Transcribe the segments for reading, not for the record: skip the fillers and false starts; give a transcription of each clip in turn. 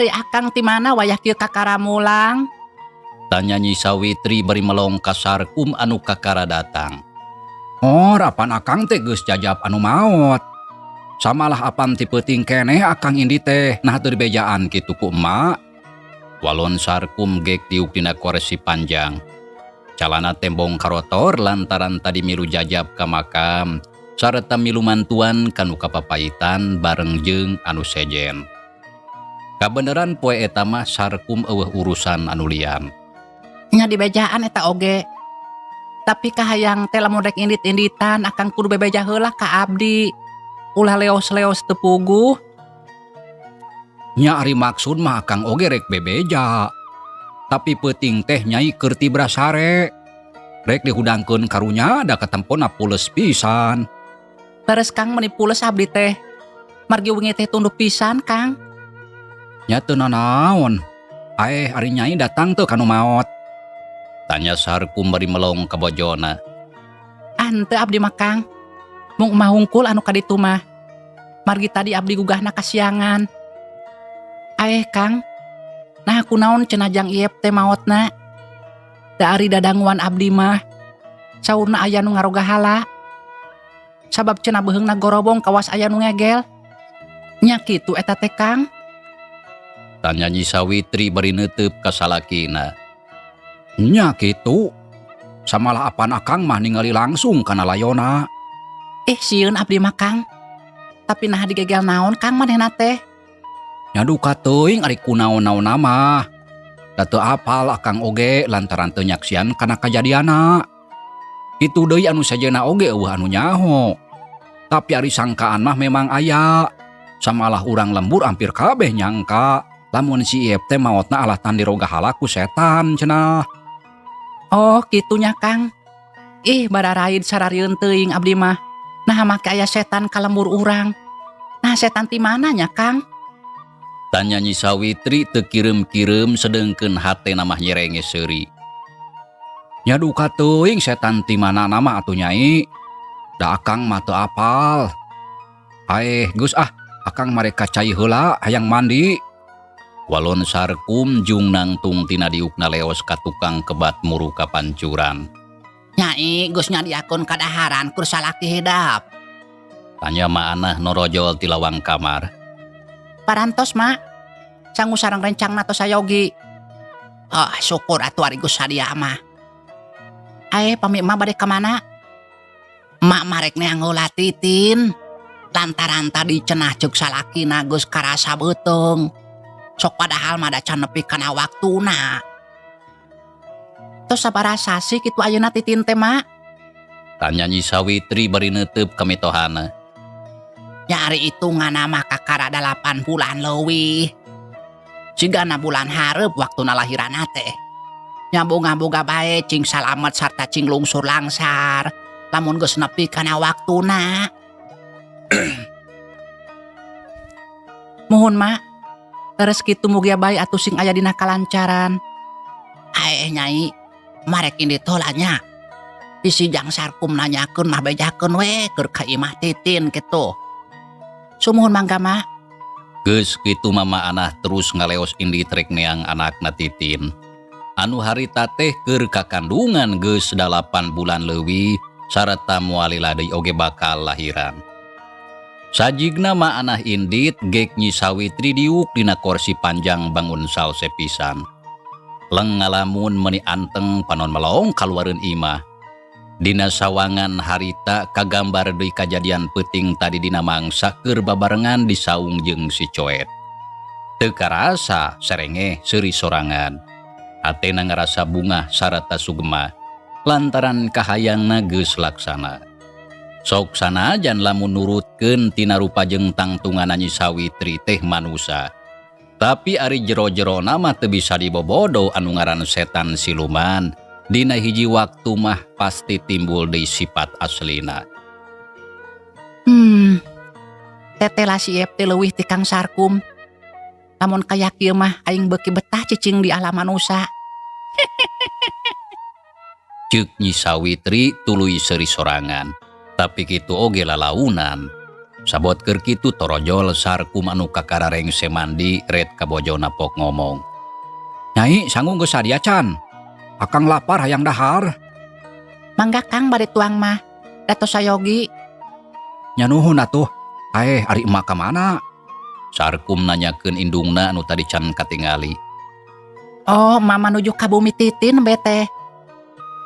Ari akang ti mana wayah kieu kakara mulang? Tanya Nyi Sawitri bari melong ka Sarkum anu kakara datang. Hor apan akang teh geus jajap anu maot. Samalah apan ti peuting keneh akang indit teh nah teu dibejaan kitu ku emak. Walon Sarkum gek diuk dina korsi panjang. Calana tembong karotor lantaran tadi milu jajap ka makam sarta milu mantuan kanu kapapaitan bareng jeung anu sejen. Kabeneran poe eta mah Sarkum eueuh urusan anu lian. Nya dibejaan eta oge. Tapi kahayang teh lamun rek indit-inditan akang kudu bebeja heula ka abdi. Ulah leos-leos teu puguh. Nya ari maksud mah akang oge rek bebeja. Tapi peuting teh nyai keur tibra sare. Rek dihudangkeun karunya da katempona pules pisan. Leres Kang meuni pules abdi teh. Margi wengi teh tunduh pisan Kang. Nya teu nanaon. Aeh ari nyai datang teu kanu maot. Tanya Sarkum bari melong ka bojona. Ah henteu abdi mah Kang. Mung emak hungkul anu ka ditu mah. Margi tadi abdi gugahna kasiangan. Aeh Kang. Nah kunaon cenah Jang Iep teh maotna? Da ari dadanguan abdi mah saurna aya nu ngarogahala. Sabab cenah beuheungna gorobong kawas aya nu ngegel. Nya kitu eta teh Kang. Tanya Nyi Sawitri bari neuteup ka salakina. Nya kitu. Samalah apan akang mah ningali langsung kana layona. Ih sieun abdi mah Kang. Tapi naha digegel naon Kang manehna teh? Nya duka teuing ari kunaon-naonna mah. Da teu apal akang oge lantaran teu nyaksian kana kajadianna. Kitu deui anu sejenna oge eueuh anu nyaho. Tapi ari sangkaan mah memang aya. Samalah urang lembur hampir kabeh nyangka lamun si Iep teh maotna alatan dirogahala ku setan cenah. Oh kitunya Kang. Ih bararaid sararieun teuing abdi mah. Nah make aya setan ka lembur urang. Nah setan ti mana nya Kang? Tanya Nyi Sawitri teu kireum-kireum sedengkeun hatena mah nyerenge seuri. Nya duka teuing setan ti mana mah atuh nyai. Da akang mah teu apal. Aeh geus ah, akang marek ka cai heula hayang mandi. Walon Sarkum jung nangtung tina diukna leos ka tukang kebat muru ka pancuran. Nyai geus nyadiakeun kadaharan keur salaki hidap. Tanya Ma'anah norojol ti lawang kamar. Parantos mak. Sangu sareng rencangna tos sayogi. Oh syukur atuh ari geus sadia mah. Aeh pami emak bade ka mana? Emak mah rek neang heula Titin. Lantaran tadi cenah ceuk salakina geus karasa beuteung. Sok padahal mah da can nepi kana waktuna. Tos sabaraha sasih kitu ayeuna Titin teh mak? Tanya Nyi Sawitri bari neuteup ka mitohana. Nya ari hitunganna mah kakara 8 bulan leuwih. Sigana bulan hareup waktuna lahiranna teh. Nya boga-boga bae cing salamet sarta cing lungsur langsar. Lamun geus nepi kana waktuna. Muhun mak. Terus kitu mugia bae atuh sing aya dina kalancaran. Aeh nyai, marek indit heula nya. Bisi Jang Sarkum nanyakeun mah bejakeun we keur ka imah Titin kitu. Sumuhun mangga mak. Geus kitu mama anah terus ngaleos indit rek neang anakna Titin. Anu harita teh keur kakandungan geus 8 bulan leuwih sarta moal lila deui oge bakal lahiran. Sajigna ma anah indit gek Nyi Sawitri diuk dina korsi panjang bangun salse pisan. Leng ngalamun meuni anteng panon melong kaluareun imah. Dina sawangan harita kagambar deui kajadian peuting tadi dina mangsa keur babarengan di saung jeung si Coet. Teu karasa serenge seuri sorangan. Hatena ngarasa bungah sarata sugema lantaran kahayangna geus laksana. Sok sanajan lamun nurutkeun tina rupa jeung tangtungan Nyi Sawitri teh manusa. Tapi ari jero-jerona mah teu bisa dibobodo anu ngaran setan siluman. Dina hiji waktu mah pasti timbul deui sifat aslina. Teteh si Iep teh leuwih ti Kang Sarkum. Lamun kaya kieu mah aing beuki betah cicing di alam manusa. Ceuk Nyi Sawitri tuluy seuri sorangan. Tapi kitu oge lalaunan. Sabot keur kitu torojol Sarkum anu kakara rengse mandi ret ka bojona pok ngomong. Nyai sangu geus sadia can. Akang lapar hayang dahar. Mangga Kang bade tuang mah. Da tos sayogi. Nya nuhun atuh. Aeh ari emak ka mana? Sarkum nanyakeun indungna anu tadi can katingali. Oh, mama nuju ka bumi Titin bete.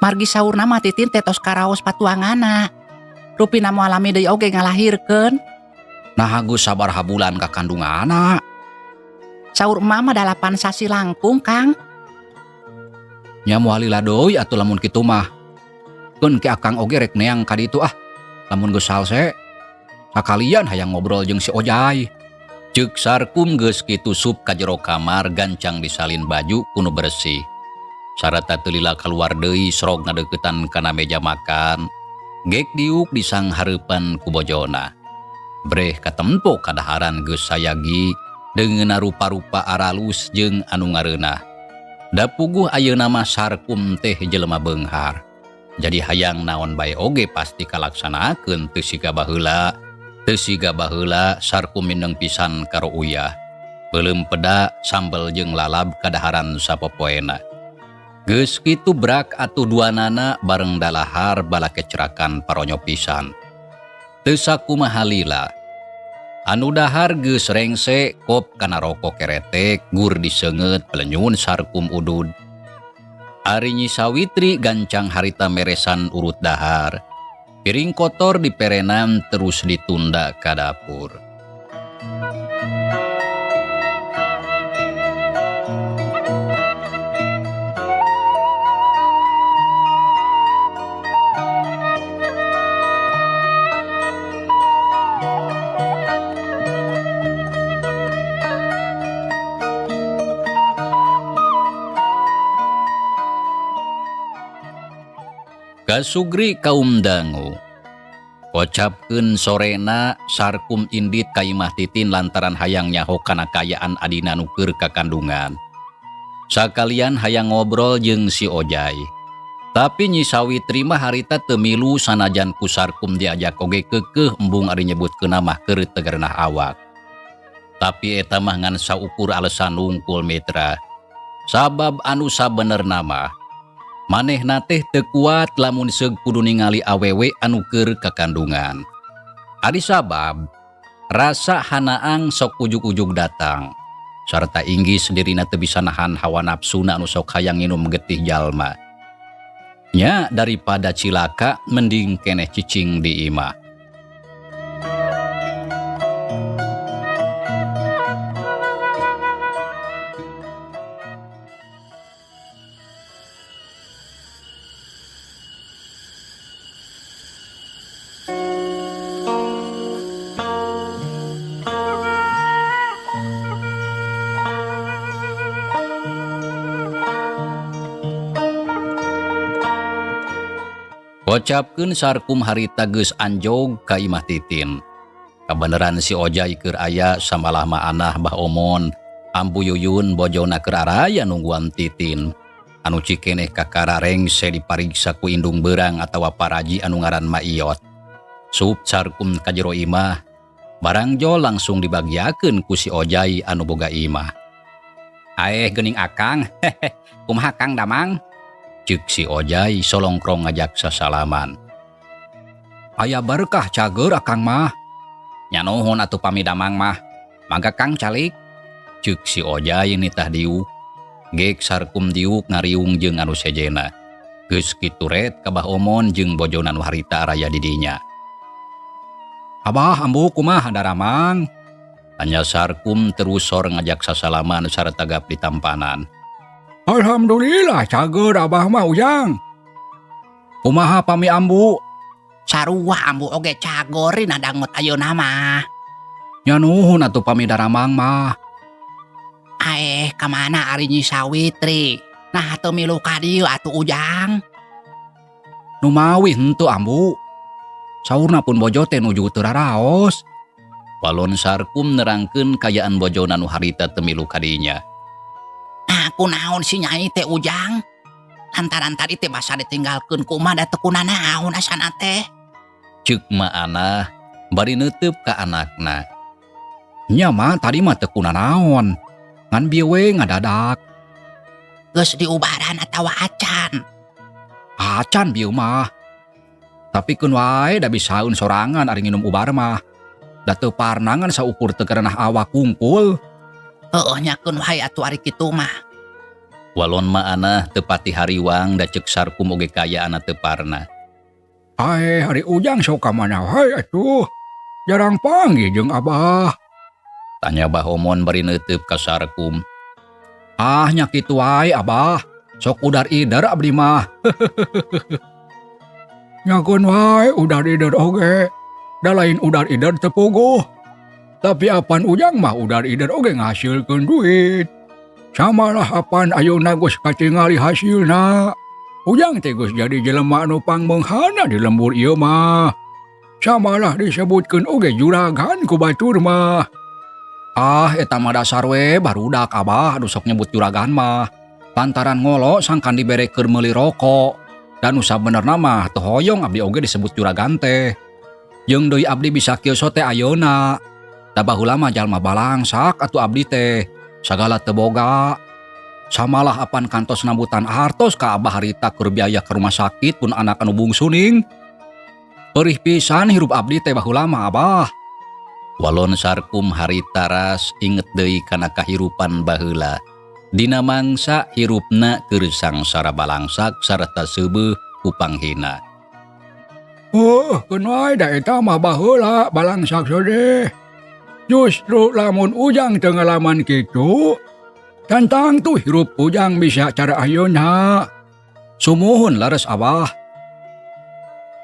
Margi saurna mah Titin teh tos karaos patuanganna. Rupina moal lami deui oge ngalahirkeun. Naha geus sabaraha bulan ka kandunganna? Saur emak mah 8 sasi langkung, Kang. Nya moal lila deui atuh lamun kitu mah. Keun ke akang oge rek neang ka ditu ah. Lamun geus salse, sakalian hayang ngobrol jeung si Ojai. Ceuk Sarkum geus kitu sup ka jero kamar gancang disalin baju kuno bersih. Sarata teu lila kaluar deui srog ngadeuketan kana meja makan. Gek diuk disang hareupan ku bojona. Breh katempo kadaharan geus sayagi deungeuna rupa-rupa aralus jeung anu ngareunah. Da puguh ayeuna mah Sarkum teh jelema beunghar. Jadi hayang naon bae oge pasti kalaksanakeun teu siga baheula. Teu siga baheula Sarkum mindeng pisan karo uyah. Beuleum peda sambel jeung lalab kadaharan sapopoena. Geus kitu brak atuh duanana bareng dalahar balakecrakan paronyo pisan. Teu sakumaha lila. Anu dahar geus rengse kop kana rokok keretek gur diseungeut pelenyun Sarkum udud. Ari Nyi Sawitri gancang harita meresan urut dahar. Piring kotor diperenan terus ditunda ka dapur. Kasugri kaum dangu. Kocapkeun sorena Sarkum indit ka imah Titin lantaran hayang nyaho kana kaayaan adina nu keur kakandungan. Sakalian hayang ngobrol jeung si Ojai. Tapi Nyi Sawitri mah harita teu milu sanajan ku Sarkum diajak oge keukeuh embung ari nyebutkeun mah keur teu garenah awak. Tapi eta mah ngan saukur alesan wungkul mitra. Sabab anu sabenerna mah manehna teh teu kuat lamun seug kudu ningali awewe anu keur kakandungan. Ari sabab rasa hanaang sok ujug-ujug datang sarta inggis dirina teu bisa nahan hawa nafsuna anu sok hayang nginum getih jalma. Nya daripada cilaka mending keneh cicing di imah. Kocapkeun Sarkum harita geus anjog ka imah Titin. Kabeneran si Ojai keur aya samalah maanah Bah Omon, Ambu Yuyun bojona keur araya nungguan Titin. Anu cikeneh kakara rengse dipariksa ku indung beurang atawa paraji anu ngaran Maiyot. Sup Sarkum ka jero imah, barang jol langsung dibagiakeun ku si Ojai anu boga imah. Aeh geuning akang, kumaha Kang Damang? Ceuk si Ojai solongkrong ngajak sasalaman. Aya berkah cager akang mah. Nya nuhun atuh pami damang mah. Mangga Kang calik. Ceuk si Ojai nitah diuk. Gek Sarkum diuk ngariung jeung anu sejena. Geus kitu ret ka Bah Omon jeung bojona nu harita araya di dinya. Abah ambu kumaha daramang? Tanya Sarkum terus sor ngajak sasalaman sarta gap di tampanan. Alhamdulillah cager abah mah ujang. Kumaha pami ambu? Sarua ambu oge cagorin dangut ayeuna mah. Nya nuhun atuh pami daramang mah. Aeh ka mana ari Nyi Sawitri? Nah teu milu ka dieu atuh ujang. Numawi henteu ambu. Saurna pun bojo teh nuju teu raraos. Walon Sarkum nerangkeun kayaan bojona nu harita teu milu ka dinya. Nah, kunaon si Nyai teh ujang? Lantaran tadi teh basa ditinggalkeun ku mah da teu kunanaon asana teh. Ceuk maanah Bari neuteup ka anakna. Nya mah tadi mah teu kunanaon. Ngan bieu we ngadadak. Geus diubaran atawa acan? Acan bieu mah. Tapi keun wae da bisaeun sorangan ari nginum ubar mah. Da teu parna ngan saukur teu karenah awak kungkul. Heueuh nya keun wae atuh ari kitu mah. Walon Mak Anah teu pati hariwang da ceuk Sarkum oge kayaanna teu parna. Ae ari Ujang sok ka mana wae atuh. Jarang panggih jeung Abah. Tanya Bah Omon bari neuteup ka Sarkum. Ah nya kitu wae Abah. Sok udar-ider abdi mah. Nya keun wae udar-ider oge. Da lain udar-ider teu puguh. Tapi apan Ujang mah udar-ider oge ngahasilkeun duit. Samalah apan ayeuna geus katingali hasilna. Ujang teh geus jadi jelema anu pangmeunghana di lembur ieu mah. Samalah disebutkeun oge juragan ku batur mah. Ah eta mah dasar we barudak Abah anu sok nyebut juragan mah. Lantaran ngolo sangkan dibere keur meuli rokok. Dan nu sabenerna mah teu hoyong abdi oge disebut juragan teh. Jeung deui abdi bisa kieu teh ayeuna. Da baheula mah jalma balangsak atuh abdi teh. Sagala teu boga. Samalah apan kantos nambutan artos ka Abah harita keur biaya ke rumah sakit pun anak anu bungsu ning. Perih pisan hirup abdi teh baheula mah Abah. Walon Sarkum harita ras inget deui kana kahirupan baheula. Dina mangsa hirupna keur sangsara balangsak sarta seubeuh ku panghina. Oh, keun wae da eta mah baheula balangsak sodeh. Justru lamun Ujang teu ngalaman kitu, tantang tuh hirup Ujang bisa cara ayeuna. Sumuhun leres Abah.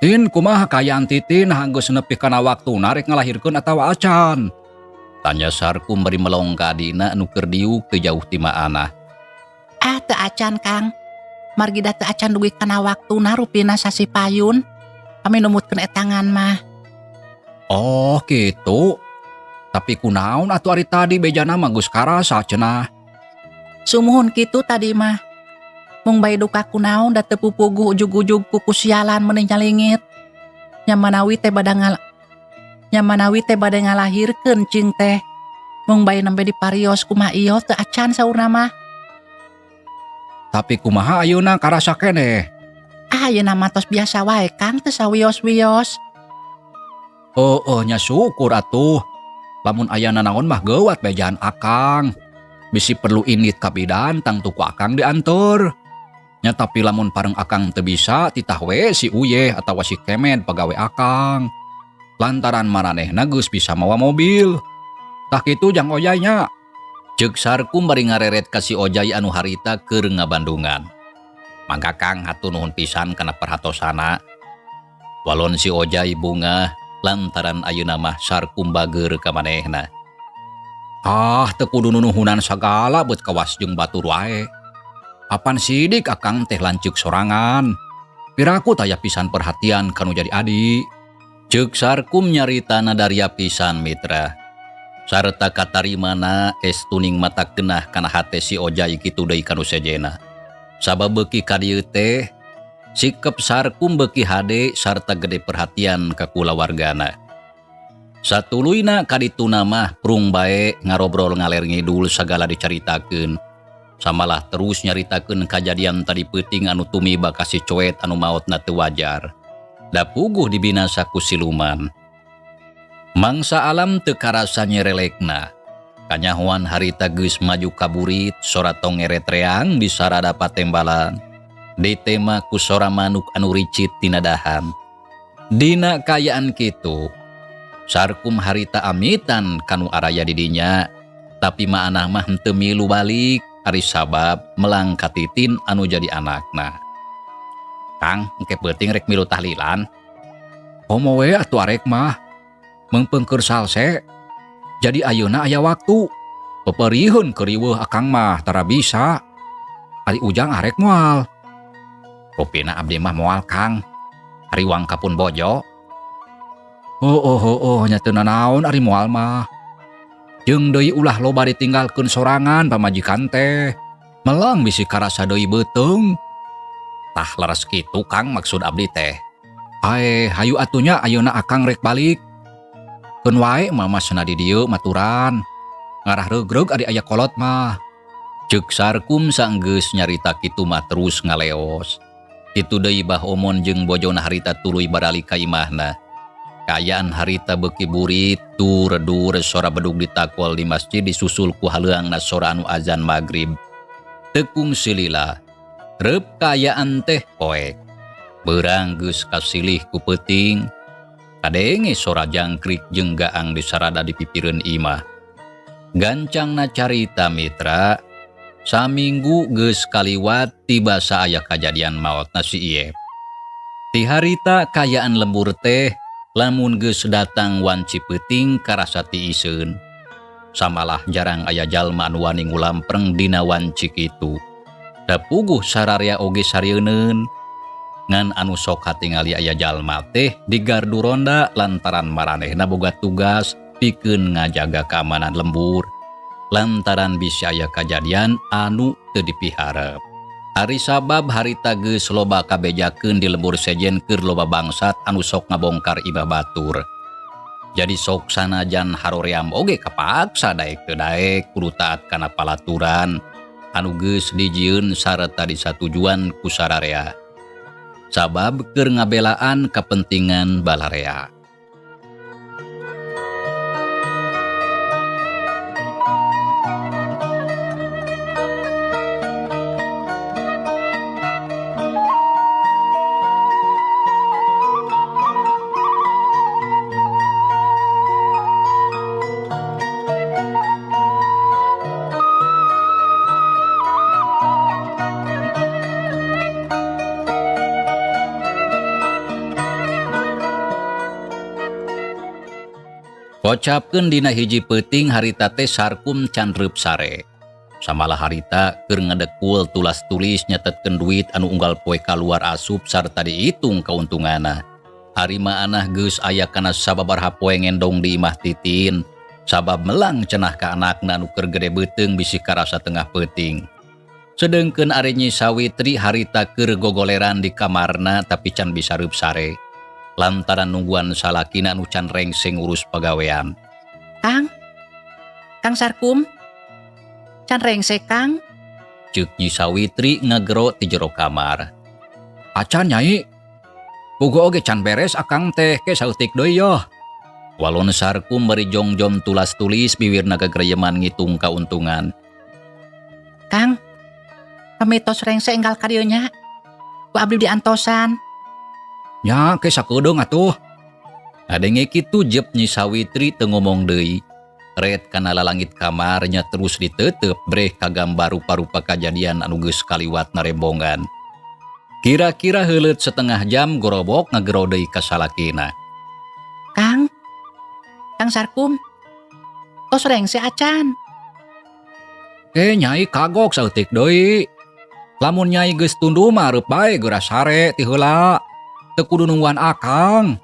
Tin kumaha kaayaan Titin geus nepi kana waktuna rek ngalahirkeun atawa acan? Tanya Sarkum bari melong ka adina anu keur diuk teu jauh ti Mak Anah. Ah teu acan Kang. Margi da teu acan dugi kana waktuna rupina sasih payun. Kami numutkeun etangan mah. Oh kitu. Tapi kunaon atuh ari tadi bejana mah geus karasa cenah. Sumuhun kitu tadi mah. Mung bae duka kunaon da teu pupuguh ujug-ujug kuku sialan meuni nyalingit. Nya manawi teh bada ngal Nya manawi teh bade ngalahirkeun cing teh. Mung bae nembe diparios kumaha ieu teu acan saurna mah. Tapi kumaha ayeuna karasa keneh? Ah ayeuna mah tos biasa wae Kang teu sawios-wios. Heueuh nya syukur atuh. Lamun aya nanaon mah geuwat bejaan Akang. Bisi perlu indit ka bidan tangtu ku Akang dianteur. Nya tapi lamun pareng Akang teu bisa titah we si Uyeh atawa si Kemed pagawe Akang. Lantaran maranehna geus bisa mawa mobil. Tah kitu Jang Ojai nya. Ceuk Sarkum bari ngareret ka si Ojai anu harita keur ngabandungan. Mangga Kang hatur nuhun pisan kana perhatosana. Walon si Ojai bungah lantaran ayeuna mah Sarkum bageur ka manehna. Ah teu kudu nunuhunan sagala beut kawas jeung batur wae. Apan sidik Akang teh lanceuk sorangan. Piraku taya pisan perhatian kanu jadi adi. Ceuk Sarkum nyaritana daria pisan mitra. Sarta katarimana estuning mata genah kana hate si Ojai kitu deui kanu sejena. Sabab beuki ka dieu teh sikep Sarkum beuki hade sarta gede perhatian ka kulawargana. Satuluyna kadituna mah prung bae ngarobrol ngaler ngidul sagala dicaritakeun. Samalah terus nyaritakeun kajadian tadi peuting anu tumiba ka si Coet anu maotna teu wajar. Da puguh dibinasa ku siluman. Mangsa alam teu karasa nyerelekna. Kanyahoan harita geus maju ka burit, sora tongeret reang di sarada patembalan. Ditema ku sora manuk anu ricit tina dahan. Dina kaayaan kitu, Sarkum harita amitan kanu araya di dinya, tapi Mak Anah mah henteu milu balik ari sabab melang ka Titin anu jadi anakna. Kang, engke peuting rek milu tahlilan. Komo we atuh arek mah. Meungpeung keur salse. Jadi ayeuna aya waktu. Peperiheun keur riweuh Akang mah tara bisa. Ari Ujang arek moal. Rupina abdi mah moal Kang. Hariwang ka pun bojo. Heueuh heueuh nya teu nanaon ari moal mah. Jeung deui ulah loba ditinggalkeun sorangan pamajikan teh. Melang bisi karasa deui beuteung. Tah leres kitu Kang maksud abdi teh. Ae hayu atunya ayeuna Akang rek balik. Keun wae mama cenah di dieu maturan. Ngarah regreg ari aya kolot mah. Ceuk Sarkum sanggeus nyarita kitu mah terus ngaleos. Kitu deui Bah Omon jeung bojona harita tuluy baralik ka imahna. Kaayaan harita beuki burit, tur-dur sora bedug ditakol di masjid disusul ku haleuangna sora anu azan magrib. Teu kungsi lila, reup kaayaan teh poek. Beurang geus kasilih ku peuting. Kadenge sora jangkrik jeung gaang disarada di pipireun imah. Gancangna carita mitra, saminggu geus kaliwat tiba saaya kajadian maotna si Iep. Ti harita kaayaan lembur teh lamun geus datang wanci peuting karasa tiiseun. Samalah jarang aya jalma anu wani ngulampreng dina wanci kitu. Da puguh sararea oge sarieuneuun. Ngan anu sok katingali aya jalma teh di gardu ronda lantaran maranehna boga tugas pikeun ngajaga keamanan lembur. Lantaran bisi aya kajadian anu teu dipiharep. Ari sabab harita geus loba kabejakeun di lembur sejen keur loba bangsat anu sok ngabongkar imah batur. Jadi sok sanajan haroream oge kapaksa daek teu daek kudu taat kana palaturan anu geus dijieun sarta disatujuan ku sararea. Sabab keur ngabelaan kepentingan balarea. Kocapkeun dina hiji peuting harita teh Sarkum can reup sare. Samalah harita keur ngedekul tulas tulis nyatetkeun duit anu unggal poe kaluar asup sarta diitung kauntunganna. Ari maanah geus aya kana sababaraha poe ngendong di imah Titin, sabab melang cenah ka anakna anu keur gede beuteung bisi karasa tengah peuting. Sedengkeun ari Nyi Sawitri harita keur gogoleran di kamarna tapi can bisa reup sare. Lantaran nungguan salakina anu can rengse ngurus pagawean. Kang, Kang Sarkum, can rengse Kang? Ceuk Nyi Sawitri ngagero ti jero kamar. Acan Nyai, puguh oge can beres akang teh ke saeutik deui yoh. Walon Sarkum bari jongjom tulas tulis biwirna gagereyeman ngitung kauntungan. Kang, pamitos rengse enggal ka dieu nya. Ku abdi diantosan. Nya ke sakedeung atuh. Ngadenge kitu jep Nyi Sawitri teu ngomong deui. Ret kana lalangit kamarnya terus ditetep breh kagambar rupa-rupa kajadian anu geus kaliwat narembongan. Kira-kira heuleut setengah jam gorobok ngagero deui ka salakina. Kang, Kang Sarkum, tos rengse acan. Nyai kagok saeutik deui. Lamun Nyai geus tunduh mah reup bae geura sare ti heula. Teu kudu nungguan akang.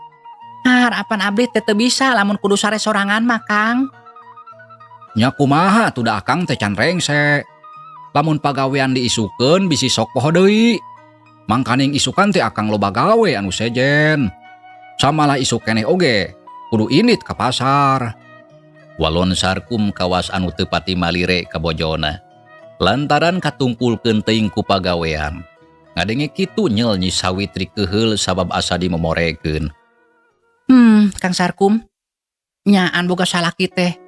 Har, apan abdi teh teu bisa lamun kudu sare sorangan mah, Kang. Nya kumaha atuh da akang teh can rengse. Lamun pagawean diisukeun bisi sok poho deui. Mangkaning isukan teh akang loba gawe anu sejen. Samalah isuk keneh oge kudu indit ka pasar. Walon Sarkum kawas anu teu pati malire ka bojona. Lantaran katungkulkeun teuing ku pagawean. Ngadenge kitu nyel Nyi Sawitri keuheul sabab asa dimomorekeun. Kang Sarkum, nyaan boga salaki teh.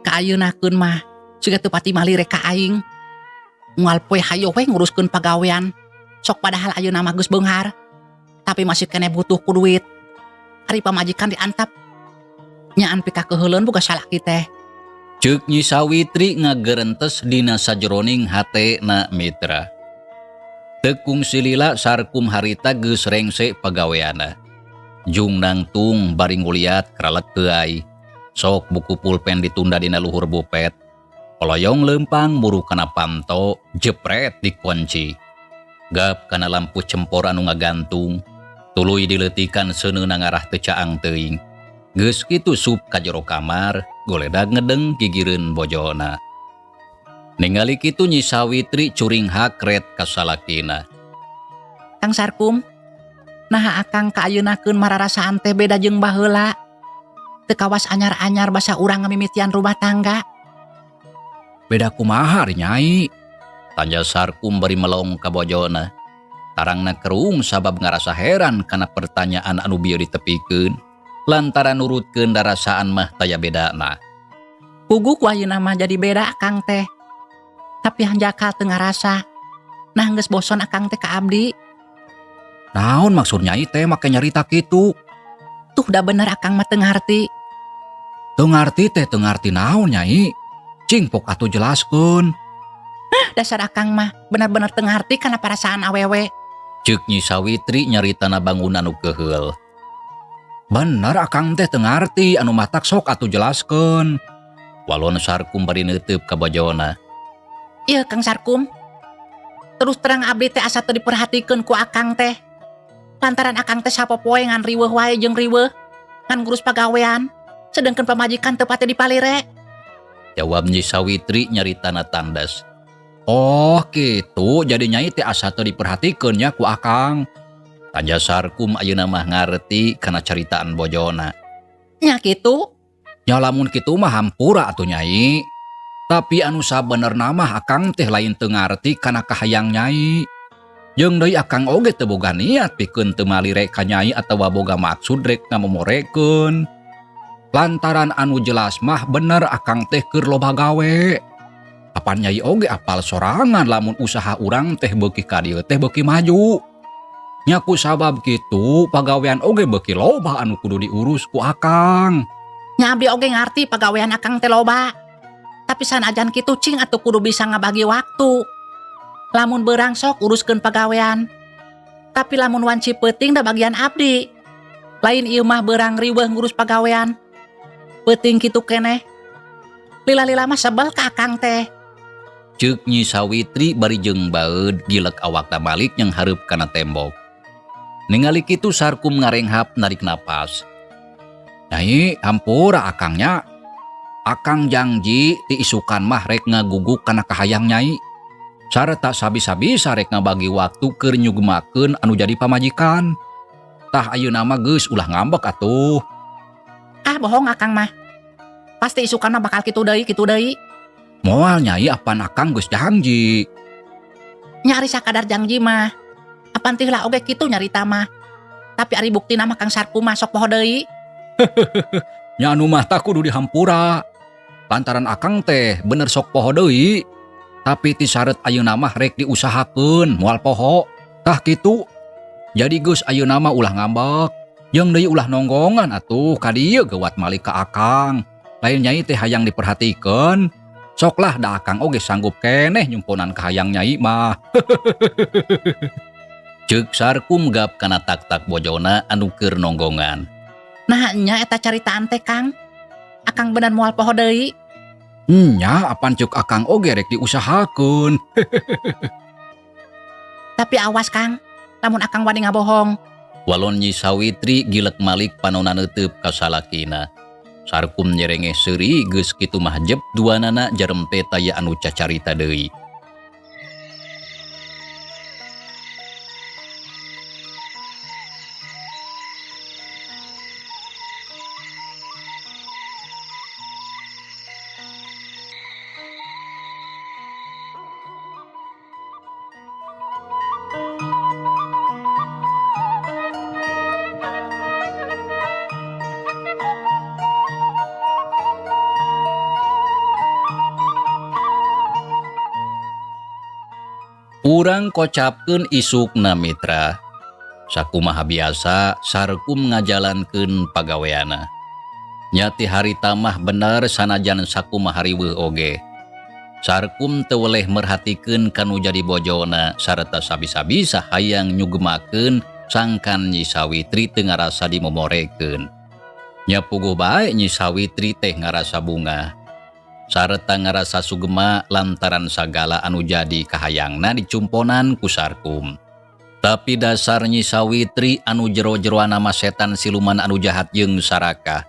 Kaayeunakeun mah siga teu pati malire ka aing. Unggal poe hayo we nguruskeun pagawean. Sok padahal ayeuna mah geus beunghar. Tapi masih keneh butuh ku duit. Ari pamajikan diantap. Nyaan pikakeuheuleun boga salaki teh. Ceuk Nyi Sawitri ngagerentes dina sajeroning hatena mitra. Teu kungsi lila Sarkum harita geus rengse pagaweana. Jung nangtung bari nguliat kralek teuai. Sok buku pulpen ditunda dina luhur bupet. Koloyong lempang muru kana panto, jepret dikunci. Gap kana lampu cempor anu ngagantung, tuluy dileutikan seuneuna ngarah teu caang teuing. Geus kitu sup ka jero kamar, goledag ngedeng gigireun bojona. Ningali kitu Nyi Sawitri curing hakret ka salakina. Kang Sarkum, naha akang kaayeunakeun mararasaan teh beda jeung baheula. Teu kawas anyar-anyar basa urang ngamimitian rumah tangga. Beda kumaha ari Nyai? Tanya Sarkum bari melong ka bojona. Tarangna kerung sabab ngarasa heran kana pertanyaan anu bieu ditepikeun. Lantaran nurutkeun darasaan mah taya bedana. Puguh ku ayeuna mah jadi beda akang teh. Tapi hanjakal teu ngarasa. Nah geus boson akang teh ka abdi. Naon maksud Nyai teh make nyarita kitu? Tuh da bener akang mah teu ngarti. Teu ngarti teh teu ngarti naon Nyai? Cing pok atuh jelaskeun. Dasar akang mah bener-bener teu ngarti kana perasaan awewe. Ceuk Nyi Sawitri nyaritana bangun anu keheul. Bener akang teh teu ngarti anu matak sok atuh jelaskeun. Walon Sarkum bari neuteub ka bojona. Ieu Kang Sarkum. Terus terang abdi teh asa teu diperhatikeun ku akang teh. Lantaran akang teh sapopoe ngan riweuh wae jeung riweuh, ngan ngurus pagawean, sedengkeun pamajikan teu pati dipalire. Jawab Nyi Sawitri nyaritana tandas. Oh kitu, jadi Nyai teh asa teu diperhatikeun nya ku akang. Tanya Sarkum ayeuna mah ngarti kana caritaan bojona. Nya kitu. Nya lamun kitu mah hampura atuh Nyai. Tapi anu sabenerna mah akang teh lain teu ngarti kana kahayang Nyai. Jeung deui akang oge teu boga niat pikeun teu malire ka Nyai atawa boga maksud rek ngamomorekeun. Lantaran anu jelas mah bener akang teh keur loba gawe. Apan Nyai oge apal sorangan lamun usaha urang teh beuki ka dieu teh beuki maju. Nya ku sabab kitu pagawean oge beuki loba anu kudu diurus ku akang. Nya abdi oge ngarti pagawean akang teh loba. Tapi sanajan kitu cing atuh kudu bisa ngabagi waktu. Lamun beurang sok uruskeun pagawean. Tapi lamun wanci peuting da bagian abdi. Lain ieu mah beurang riweuh ngurus pagawean. Peuting kitu keneh. Lila-lila mah sebel ka akang teh. Ceuk Nyi Sawitri bari jeung baeud gilek awakna balik yang hareup kana tembok. Ningali kitu Sarkum ngarenghap narik napas. Nyai, hampura akangnya. Akang janji ti isukan mah rek ngaguguk kana kahayang Nyai. Sarta sabi-sabisa rek ngabagi waktu keur nyugemakeun anu jadi pamajikan. Tah ayeuna mah geus ulah ngambek atuh. Ah bohong akang mah. Pasti isukan mah bakal kitu deui, kitu deui. Moal Nyai apan akang geus janji. Nya ari sakadar janji mah. Apan teh lah oge kitu nyarita mah. Tapi ari buktina mah Kang Sarkum mah sok poho deui. Nya anu mah tah kudu dihampura. Lantaran akang teh bener sok poho deui. Tapi ti sareut ayeuna mah rek diusahakeun moal poho. Tah kitu. Jadi geus ayeuna mah ulah ngambek. Jeung deui ulah nonggongan atuh ka dieu geuwat malik ka akang. Lain Nyai teh hayang diperhatikeun. Soklah da akang oge sanggup keneh nyumponan kahayang Nyai mah. Ceuk Sarkum gap kana tak-tak bojona anu keur nonggongan. Nah nya eta caritaan teh Kang. Akang bener moal poho deui. Nya apan ceuk akang oge rek diusahakeun. Tapi awas Kang, lamun akang wani ngabohong. Walon Nyi Sawitri gilek malik panona neuteub ka salakina. Sarkum nyerengeh seuri geus kitu mah jep duanana jarempe taya anu cacarita deui. Urang kocapkeun isukna mitra. Sakumaha biasa Sarkum ngajalankeun pagaweana. Nyati harita mah bener sanajan sakumaha riweuh oge. Sarkum teu weleh merhatikeun kanu jadi bojona sarta sabisa-bisa hayang nyugemakeun sangkan Nyi Sawitri teu ngarasa dimomorekeun. Nya puguh bae Nyi Sawitri teh ngarasa bungah. Sarta ngarasa sugema lantaran sagala anu jadi kahayangna dicumponan ku Sarkum. Tapi dasar Nyi Sawitri anu jero-jeroana mah setan siluman anu jahat jeung sarakah.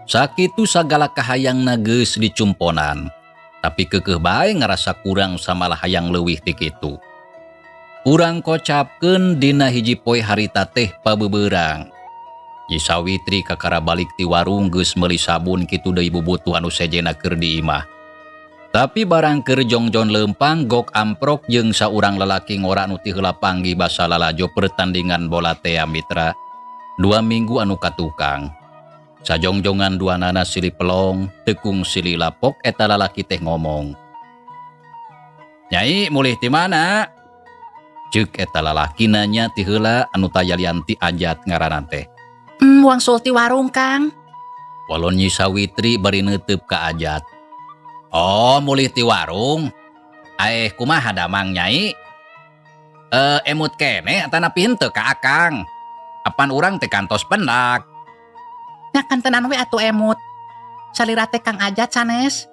Sakitu sagala kahayangna geus dicumponan. Tapi keukeuh bae ngarasa kurang samalah hayang leuwih ti kitu. Urang kocapkeun dina hiji poe harita teh pabeberang. Nyi Sawitri kakara balik ti warung geus meuli sabun kitu deui bubutuh anu sejena keur di imah. Tapi barang keur jongjon leumpang gok amprok jeung saurang lalaki ngora anu ti heula panggih basa lalajo pertandingan bola tea, mitra, 2 minggu anu katukang. Sajongjongan duanana silih pelong, tekung silih lapok, eta lalaki teh ngomong. "Nyai mulih ti mana?" Cek eta lalaki nanya ti heula anu taya lian ti Ajat ngaranna teh. Wangsul ti warung, Kang. Walon Nyi Sawitri bari neuteup ka Ajat. "Oh, mulih ti warung. Aeh, kumaha damang, Nyai? Eh, emut keneh atanapi henteu ka Akang? Apan urang teh kantos pendak." Nya kantenan we atuh emut. Salira teh Kang Ajat sanes?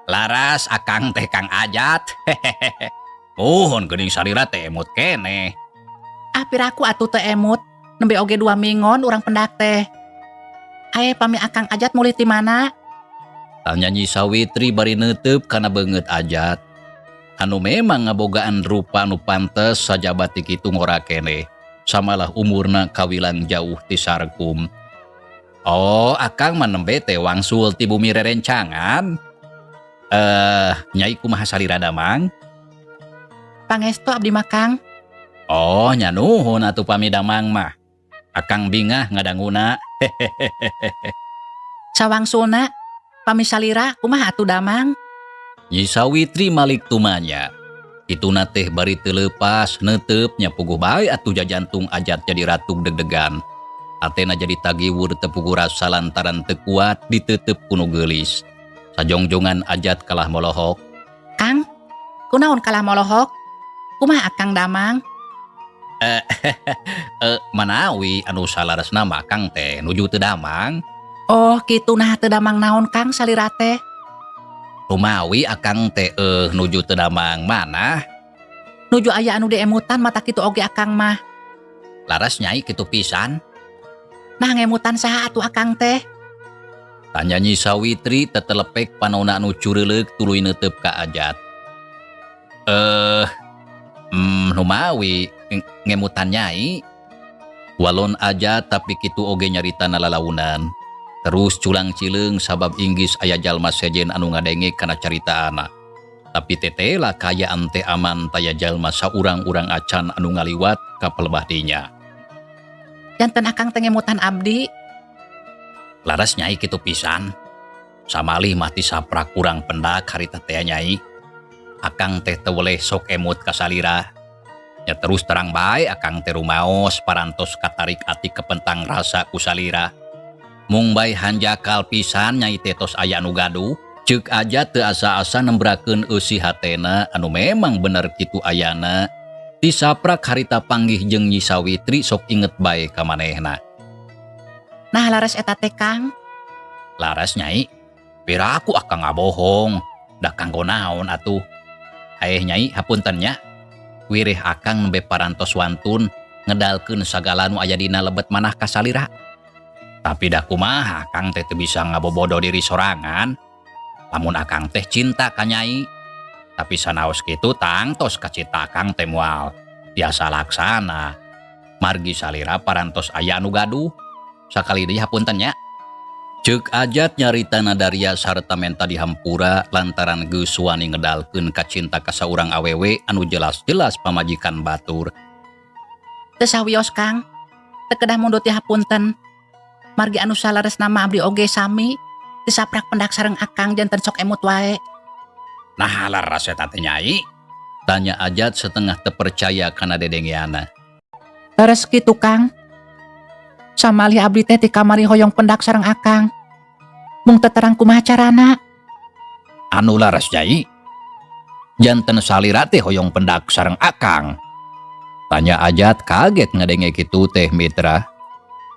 "Laras, Akang teh Kang Ajat. Hehehe. Muhun geuning salira teh emut keneh." Ah, piraku atuh teu emut. Nembe oge 2 minggon urang pendak teh. Ae, pami Akang Ajat mulih ti mana? Tanya Nyi Sawitri bari neuteup kana beungeut Ajat. Anu memang ngabogaan rupa anu pantes sajaba ti kitu ngora keneh. Samalah umurna kawilang jauh ti sarkum. "Oh, Akang mah nembe teh wangsul ti bumi rerencangan. Eh, Nyai kumaha salira damang?" Pangestu abdi mah, Kang. "Oh, nya nuhun atuh pami damang mah. Akang bingah ngadanguna." Sawangsulna, pami salira kumaha atuh damang? Nyi Sawitri malik tumanya. Kituna teh bari teu leupas neuteup nya puguh bae atuh jajantung Ajat jadi ratug deg-degan. Atena jadi tagiwur teu puguh rasa lantaran teu kuat diteuteup ku nu geulis. Sajongjongan Ajat kalah molohok. Kang, kunaon kalah molohok? Kumaha Akang damang? Eh, eh, manawi anu salaresna mah Akang teh nuju teu damang. Oh, kitu. Nah, teu damang naon, Kang, salira teh? Rumawi Akang teh eh nuju teu damang mana? Nuju aya anu diemutan mata kitu oge Akang mah. "Laras, Nyai, kitu pisan." Nah, ngemutan saha atuh Akang teh? Tanya Nyi Sawitri tetelepek panona anu cureuleuk tuluy neuteup ka Ajat. "Eh, numawi ngemutan Nyai?" Walon Ajat tapi kitu oge nyaritana lalaunan. Terus culang cileung sabab inggis aya jalma sejen anu ngadenge kana carita anak. Tapi tetela kaayaan teh aman, taya jalma saurang-urang acan anu ngaliwat ka pelebah dinya. Janten Akang teh ngemutan abdi. "Laras, Nyai, kitu pisan. Samalih mah ti saprak kurang pendak harita teh, Nyai. Akang teh teu weleh sok emut ka salira. Ya terus terang bae Akang teh rumaos parantos katarik ati kepentang rasa ku salira. Mung bae hanjakal pisan Nyai teh tos aya anu gaduh." Ceuk Ajat teu asa-asa nembrakeun eusi hatena anu memang bener kitu ayana. Ti saprak harita panggih jeung Nyi Sawitri sok inget bae ka manehna. Nah, laras eta teh, Kang? "Laras, Nyai, piraku Akang ngabohong, da kanggo naon atuh. Aeh, Nyai, hapunten nya. Wireh Akang nembe parantos wantun ngedalkeun sagala nu aya dina lebet manah ka salira. Tapi dah kumaha Akang teh teu bisa ngabobodo diri sorangan. Lamun Akang teh cinta ka Nyai. Tapi sanaos kitu tangtos kacita Akang teh moal tiasa laksana. Margi salira parantos aya anu gaduh. Sakali deui hapunten nya." Ceuk Ajat nyarita nadaria sarta menta dihampura lantaran geus wani ngedalkeun kacinta ka saurang awewe anu jelas-jelas pamajikan batur. Teu sawios, Kang. Teu kedah mundut hapunten. Margi anu salaresna mah abdi oge sami. Disaprak pendak sareng Akang janten sok emut wae. "Nah, laras eta teh, Nyai?" Tanya Ajat setengah terpercaya kana dedengeana. Leres kitu, Kang. Samalih abdi teh ti kamari hoyong pendak sareng Akang. Mung teu terang kumaha carana. "Anu laras, Nyai? Janten salira teh hoyong pendak sareng Akang?" Tanya Ajat kaget ngadenge kitu teh, mitra.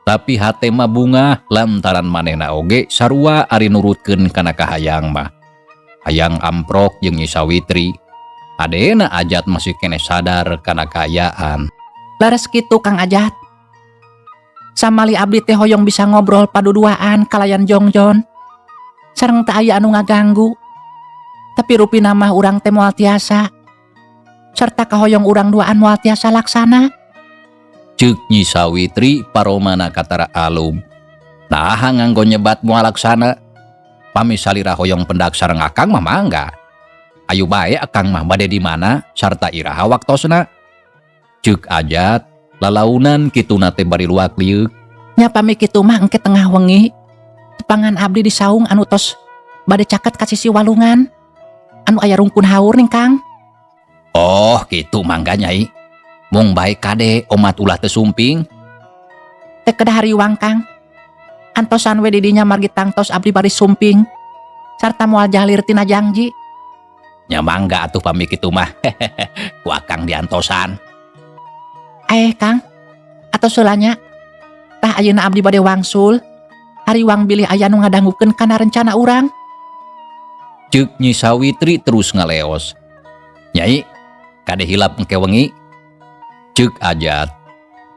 Tapi hate mah bungah lantaran manehna oge sarua ari nurutkeun kana kahayang mah. Hayang amprok jeung Nyi Sawitri. Adena Ajat masih keneh sadar kana kaayaan. Leres kitu, Kang Ajat. Samali abdi teh hoyong bisa ngobrol paduduaan kalayan jongjon. Sareng teu aya anu ngaganggu. Tapi rupina mah urang teh moal tiasa. Serta kahoyong urang duaan moal tiasa laksana. Ceuk Nyi Sawitri paromana katara alum. Naha nganggo nyebat moal laksana? Pami salira hoyong pendak sareng akang mah mangga. Ayu bae akang mah bade di mana sarta iraha waktosna. Ceuk Ajat lalaunan kituna teh bari luak lieuk. Nya pami kitu mah engke tengah wengi. Tepangan abdi di saung anu tos bade caket ka sisi walungan. Anu aya rungkun haur ning Kang. Oh kitu mangga Nyai. Mung bae kade omat ulah teu sumping. Teu kedah hariwang Kang. Antosan we di dinya margi tangtos abdi bari sumping. Sarta moal jalir tina jangji. Nya mangga atuh pami kitu mah. Ku akang diantosan. Kang, atos heula nya. Tah ayeuna abdi bade wangsul. Hariwang bilih aya nu ngadangukeun kana rencana urang. Ceuk Nyi Sawitri terus ngaleos. Nyai, kade hilap engke wengi. Ceuk Ajat.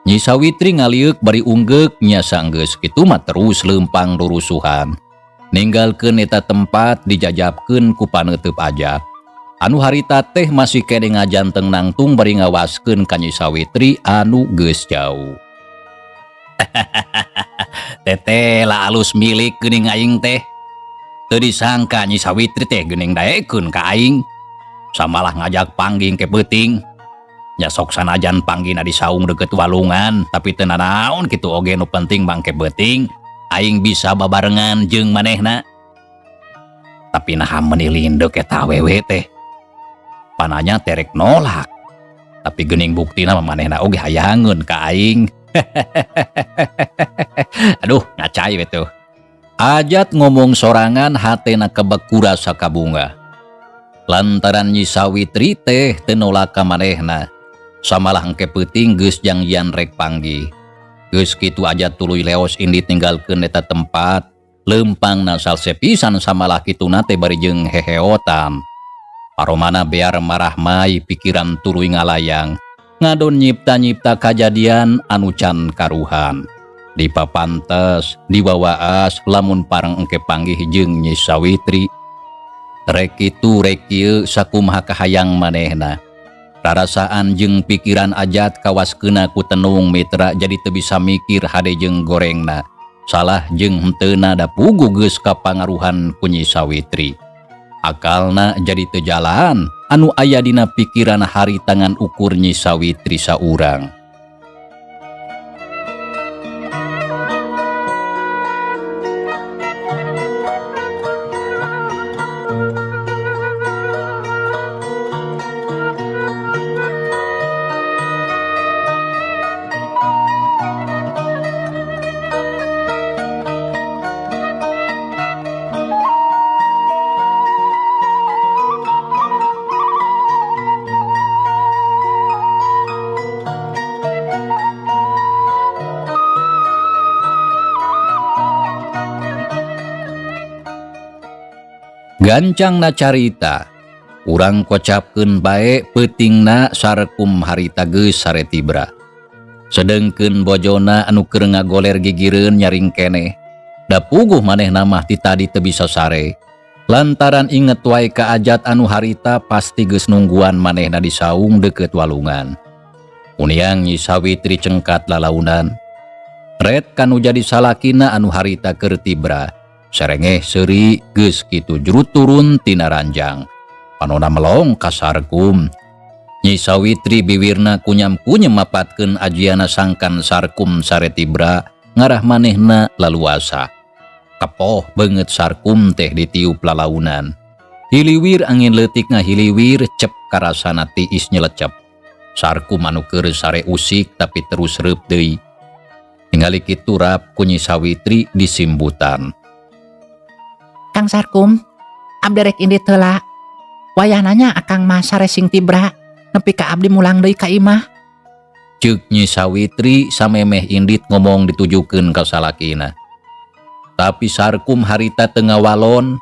Nyi Sawitri ngalieuk bari unggeuk nya sanggeus kitu mah terus leumpang rurusuhan. Ninggalkeun eta tempat dijajabkeun ku paneuteub Ajat. Anu harita teh masih kene ngajanteng nangtung bari ngawaskeun ka Nyi Sawitri anu geus jauh. Teteh lah alus milik geuning aing teh. Teu disangka Nyi Sawitri teh geuning daekeun ka aing. Samalah ngajak panggih ke peuting. Nya sok sanajan panggihna di saung deukeut walungan, tapi teu nanaon kitu oge nu penting mangke peuting aing bisa babarengan jeung manehna. Tapi naha meuni lindek eta awewe teh. Pananya terek nolak. Tapi geuning buktina mah manehna oge hayangeun ka aing. Aduh, ngacai we tuh. Ajat ngomong sorangan hatena kebek ku rasa kabunga. Lantaran Nyi Sawitri teh teu nolak ka manehna. Samalah engke peuting geus jangjian rek panggih. Geus kitu Ajat tuluy leos indit ninggalkeun eta tempat. Leumpangna salse pisan samalah kituna teh bari jeung heheotan. Paromana bear marah mai pikiran tuluy ngalayang. Ngadon nyipta-nyipta kajadian anu can karuhan. Dipapantes, diwawaas lamun pareng engke panggih jeung Nyi Sawitri. Rek kitu rek kieu sakumaha kahayang manehna. Rarasaan jeung pikiran Ajat kawaskeuna ku tenung mitra jadi teu bisa mikir hade jeung gorengna. Salah jeung henteuna da puguh geus kapangaruhan ku Nyi Sawitri. Akalna jadi teu jalan anu aya dina pikiran hari tangan ukur Nyi Sawitri saurang. Gancangna carita, urang kocapkeun bae peutingna Sarkum harita geus sare tibra. Sedengkeun bojona anu keur ngagoler gigireun nyaring keneh. Da puguh manehna mah ti tadi teu bisa sare. Lantaran inget wae ka Ajat anu harita pasti geus nungguan manehna di saung deukeut walungan. Uniang Nyi Sawitri cengkat lalaunan. Ret kanu jadi salakina anu harita keur tibra. Serengeh seuri geus kitu jurut turun tina ranjang. Panona melong ka Sarkum. Nyi Sawitri biwirna kunyam-kunyem mapatkeun ajiana sangkan Sarkum sare tibra ngarah manehna laluasa. Kepoh beungeut Sarkum teh ditiup lalaunan. Hiliwir angin leutik ngahiliwir cep karasana tiis nyelecep. Sarkum anu keur sare usik tapi terus reup deui. Ningali kitu rap ku Nyi Sawitri disimbutan. Kang Sarkum, abdi rek indit heula. Wayahna nya akang mah sare sing tibra, nepi ka abdi mulang deui ka imah. Ceuk Nyi Sawitri samemeh indit ngomong ditujukeun ka salakina. Tapi Sarkum harita teu ngawalon,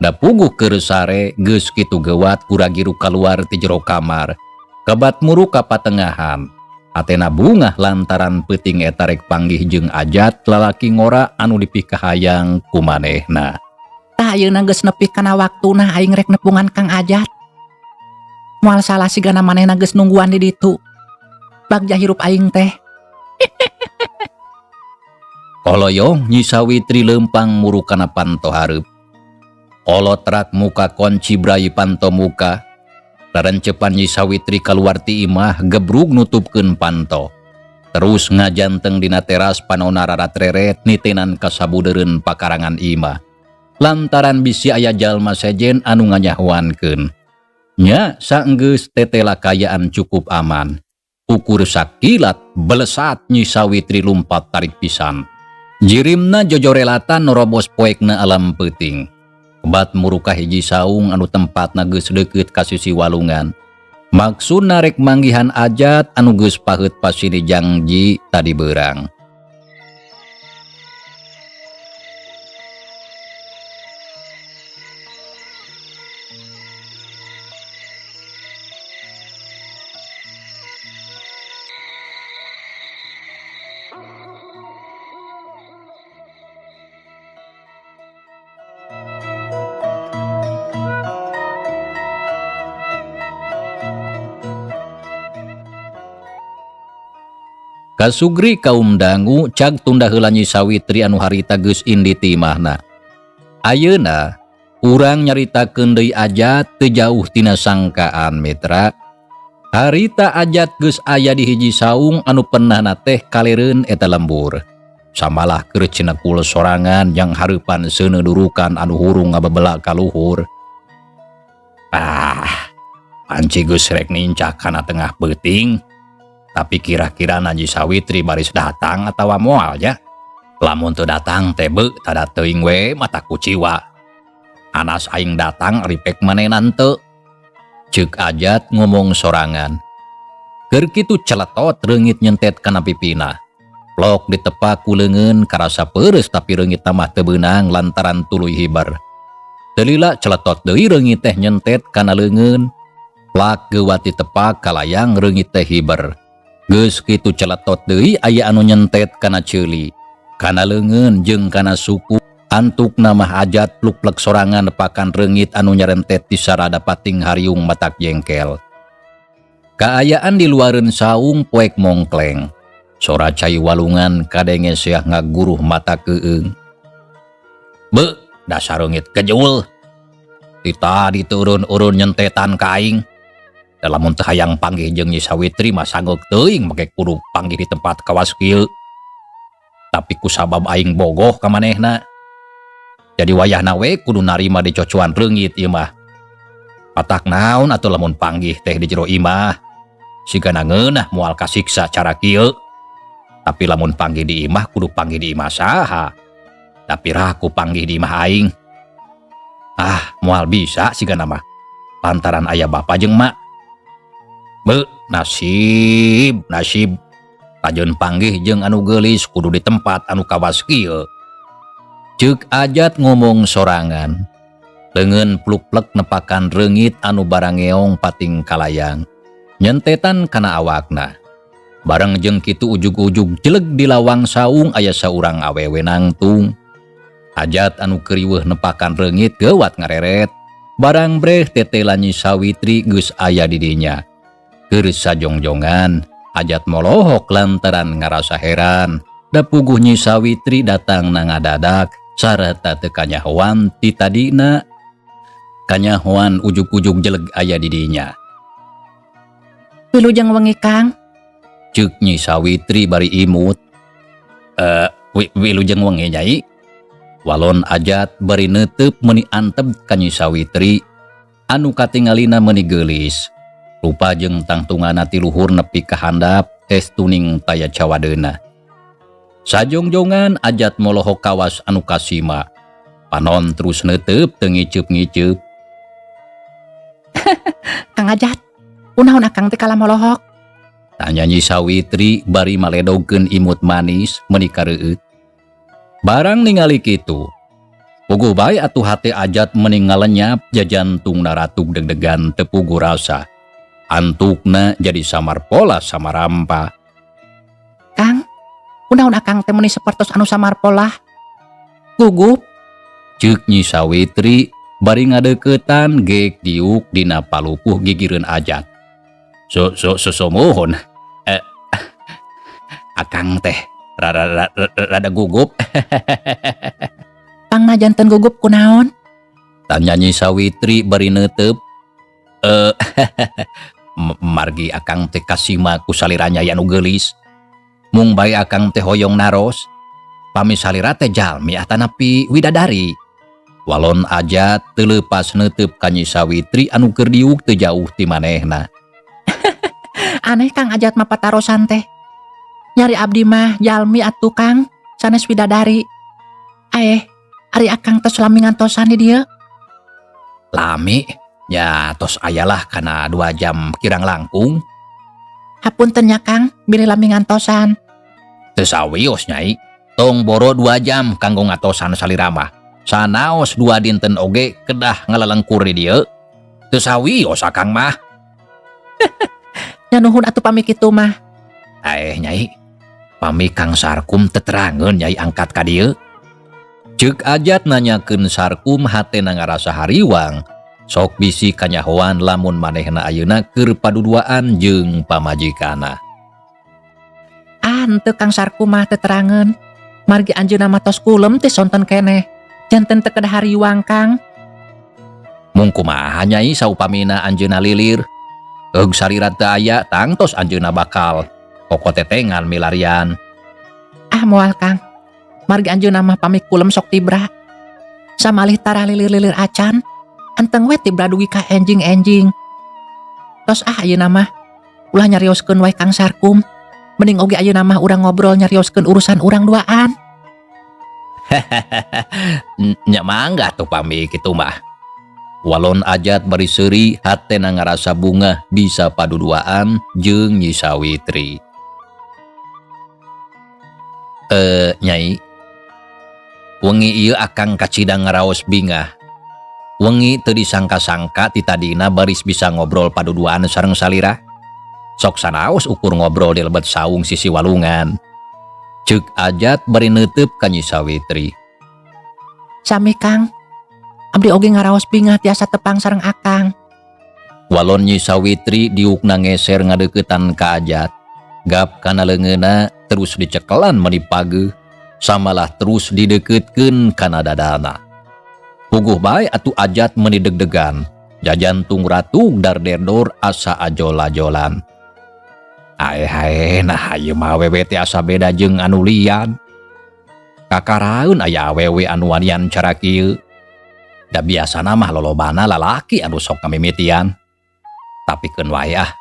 da puguh keur sare geus kitu geuwat guragiru kaluar ti jero kamar. Kebat muruk ka patengahan. Atena bungah lantaran peuting eta rek panggih jeung Ajat lalaki ngora anu dipikahayang ku manehna. Tah ayeuna geus nepi kana waktuna aing rek nepungan Kang Ajat. Moal salah sigana manehna geus nungguan di ditu. Bagja hirup aing teh. Koloyong Nyi Sawitri leumpang muru kana panto hareup. Kolotrak muka konci brai panto muka. Rarencepan Nyi Sawitri kaluar ti imah gebrug nutupkeun panto. Terus ngajanteng dina teras panona raratreret nitenan kasabudeureun pakarangan imah. Lantaran bisi aya jalma sejen anu nganyahoankeun. Nya saenggeus tetela kayaan cukup aman. Ukur sakilat belesat Nyi Sawitri lumpat tarik pisan. Jirimna jojorelatan norobos poekna alam peuting. Kebat muru ka hiji saung anu tempatna geus deukeut ka sisi walungan. Maksudna rek manggihan Ajat anu geus paheut pasili jangji tadi beurang. Kasugri kaum dangu cag tunda heula Nyi Sawitri anu harita geus indit ti imahna. Ayeuna urang nyaritakeun deui Ajat teu jauh tina sangkaan mitra. Harita Ajat geus aya di hiji saung anu pernahna teh kalereun eta lembur. Samalah keur cinekul sorangan yang hareupan seuneu durukan anu hurung ngabebelak ka luhur. Ah, panci geus rek nincak kana tengah peuting. Tapi kira-kira Nyi Sawitri baris datang atawa moal ya. Lamun teu datang teh beuh tada teuing we mata kuciwa. Anas aing datang ripek manehna henteu. Ceuk Ajat ngomong sorangan. Keur kitu celetot reungit nyentet kana pipina. Plok ditepak ku leungeun karasa peureus tapi reungit mah teu beunang lantaran tuluy hiber. Teu lila celetot deui reungit teh nyentet kana leungeun. Plak geuwat ditepak kalayang reungit teh hiber. Geus kitu celetot deui aya anu nyentet kana ceuli, kana leungeun jeung kana suku. Antukna mah Ajat pluk-plek sorangan nepakan reungit anu nyarentet di sarada pating hariung matak jengkel. Kaayaan di luareun saung poek mongkleng. Sora cai walungan kadenge seah ngaguruh mata keung. Beuh, dasar reungit kejul. Ti tadi turun-urun nyentetan ka aing. Da lamun teu hayang panggih jeung Nyi Sawitri mah sanggeuk teuing make kudu panggih di tempat kawas kieu. Tapi kusabab aing bogoh ka manehna. Jadi wayahna we kudu narima dicocoan reungit ieu mah. Patak naon atuh lamun panggih teh di jero imah. Sigana ngeunah moal kasiksa cara kieu. Tapi lamun panggih di imah kudu panggih di imah saha. Tapi raku panggih di imah aing. Ah, moal bisa sigana mah. Lantaran aya bapa jeung mak. Beuh, nasib, nasib. Tajeun panggih jeung anu geulis kudu di tempat anu kawas kieu. Ceuk Ajat ngomong sorangan. Leungeun pluk-plek nepakan reungit anu barangeong pating kalayang. Nyentetan kana awakna. Bareng jeung kitu ujug-ujug jeleg di lawang saung aya saurang awewe nangtung. Ajat anu keriweuh nepakan reungit geuwat ngareret. Barang breh tetela Nyi Sawitri geus aya di dinya. Keur sajongjongan, Ajat molohok lantaran ngarasa heran. Da puguh Nyi Sawitri datang na ngadadak sarta teu kanyahoan ti tadina. Kanyahoan ujug-ujug jeleg aya di dinya. Wilujeng wengi Kang. Ceuk Nyi Sawitri bari imut. Wilujeng wengi Nyai. Walon Ajat bari neuteup meuni antep ka Nyi Sawitri anu katingalina meuni geulis. Rupa jeung tangtungana ti luhur nepi ka handap es tuning taya cawadeuna. Sajongjongan Ajat molohok kawas anu kasima. Panon terus neuteup teu ngiceup-ngiceup. Kang Ajat, kunaon akang teh kalah molohok? Tanya Nyi Sawitri bari maledogkeun imut manis meuni kareueut. Barang ningali kitu, puguh bae atuh hate Ajat meuni ngalenyap jajantungna ratug deg-degan teu puguh rasa. Antukna jadi samar pola samarampa. Kang, kunaon akang teh meuni sapertos anu samar pola? Gugup. Ceuk Nyi Sawitri bari ngadeuketan geek diuk dina palupuh gigireun Ajat. So so so sumuhun. Akang teh Rada gugup. Pangna janten gugup kunaon? Tanya Nyi Sawitri bari neuteup. Eh, margi akang teh kasima ku salira Nyai anu geulis. Mung bae akang teh hoyong naros. Pami salira teh jalmi atanapi widadari. Walon Ajat teu leupas neuteup ka Nyi Sawitri anu keur diuk teu jauh ti manehna. Aneh Kang Ajat mah patarosan teh. Nya ari abdi mah jalmi atuh, Kang, sanes widadari. Eh, ari akang tos lami ngantosan di dieu? Lami, ya tos ayalah kana 2 jam kirang langkung. Hapunten nya, Kang, bilih lami ngantosan. Teu sawios, Nyai. Tong boro 2 jam kanggo ngatosan salira mah. Sanaos 2 dinten oge kedah ngalelengkur di dieu. Teu sawios akang mah. Nya nuhun atuh pami kitu mah. Eh, Nyai, pami Kang Sarkum teterangeun Nyai angkat ka dieu? Ceuk Ajat nanyakeun Sarkum hatena ngarasa hariwang. Sok bisi kanyahoan lamun manehna ayeuna keur paduduaan jeung pamajikana. Ah, henteu, Kang Sarkum mah teterangeun. Margi anjeunna mah tos kulem ti sonten keneh. Janten teu kedah hariwang, Kang. Mung kumaha, Nyai, saupamina anjeunna lilir? Eug salira teu aya, tangtos anjeunna bakal kokotetengan milarian. Ah, moal, Kang. Margi anjeunna mah pami kulem sok tibra. Samalih tara lilir-lilir acan, anteng we tibra dugi ka enjing-enjing. Tos ah ayeuna mah. Ulah nyarioskeun wae Kang Sarkum. Mending oge ayeuna mah urang ngobrol nyarioskeun urusan urang duaan. Nya mangga tuh pami kitu mah. Walon Ajat bari seuri hatena ngarasa bungah bisa paduduaan jeung Nyi Sawitri. Eh, Nyai. Wengi ieu akang kacida ngaraos bingah. Wengi teu disangka-sangka ti tadina baris bisa ngobrol paduduaan sareng salira. Sok sanaos ukur ngobrol di lebet saung sisi walungan. Ceuk Ajat bari neuteup ka Nyi Sawitri. Sami, Kang. Abdi oge ngaraos bingah tiasa tepang sareng akang. Walon Nyi Sawitri diukna ngeser ngadeukeutan ka Ajat. Gap kana leungeunna terus dicekelan meni pageuh, samalah terus dideukeuutkeun kana dadana. Puguh bae atuh Ajat meuni deg-degan. Jajantung ratug darderdor asa ajol-ajolan. Ae hae, nah ieu mah awewe teh asa beda jeung anu lian. Kakaraeun aya awewe anu wanian cara kieu. Da biasana mah lolobana lalaki anu sok ngamimitian. Tapi keun wae ah,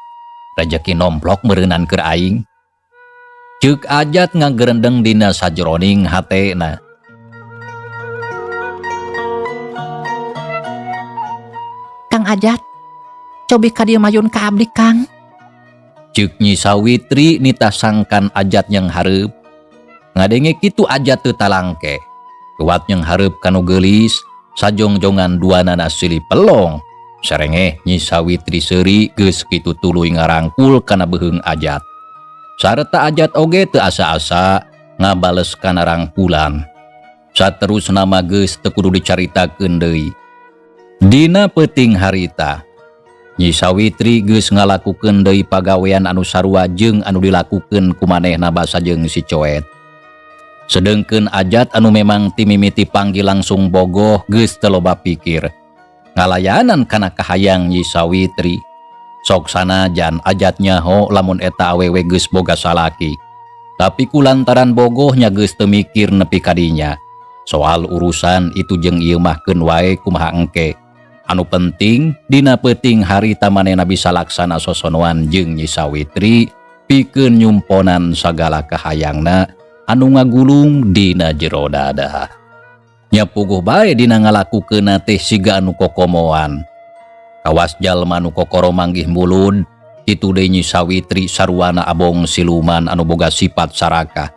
rejeki nomplok meureunan keur aing. Ceuk Ajat ngagerendeng dina sajroning hatena. Kang Ajat, cobi ka dieu mayun ka abdi, Kang. Ceuk Nyi Sawitri nitah sangkan Ajat yang hareup. Ngadenge kitu Ajat teu talangke. Kuat yang hareup kanu geulis, sajongjongan duanana silih pelong. Serengeh Nyi Sawitri seuri geus kitu tuluy ngarangkul kana beuheung Ajat. Sarta Ajat oge teu asa-asa ngabales kana rangkulan. Saterusna mah geus teu kudu dicaritakeun deui. Dina peuting harita, Nyi Sawitri geus ngalakukeun deui pagawean anu sarua jeung anu dilakukeun ku manehna basa jeung si Coet. Sedengkeun Ajat anu memang ti mimiti panggil langsung bogoh geus teu loba pikir. Ngalayanan kana kahayang Nyi Sawitri. Sok sanajan Ajat nyaho lamun eta awewe geus boga salaki. Tapi kulantaran bogohnya geus teu mikir nepi ka dinya. Soal urusan itu jeung ieu mah keun wae kumaha engke. Anu penting dina peuting harita manehna bisa laksana sosonoan jeung Nyi Sawitri pikeun nyumponan sagala kahayangna anu ngagulung dina jero dada. Nya puguh bae dina ngalakukeunna teh siga anu kokomoan. Kawas jalma anu kokoro manggih mulud, kitu deui Nyi Sawitri saruana abong siluman anu boga sifat sarakah.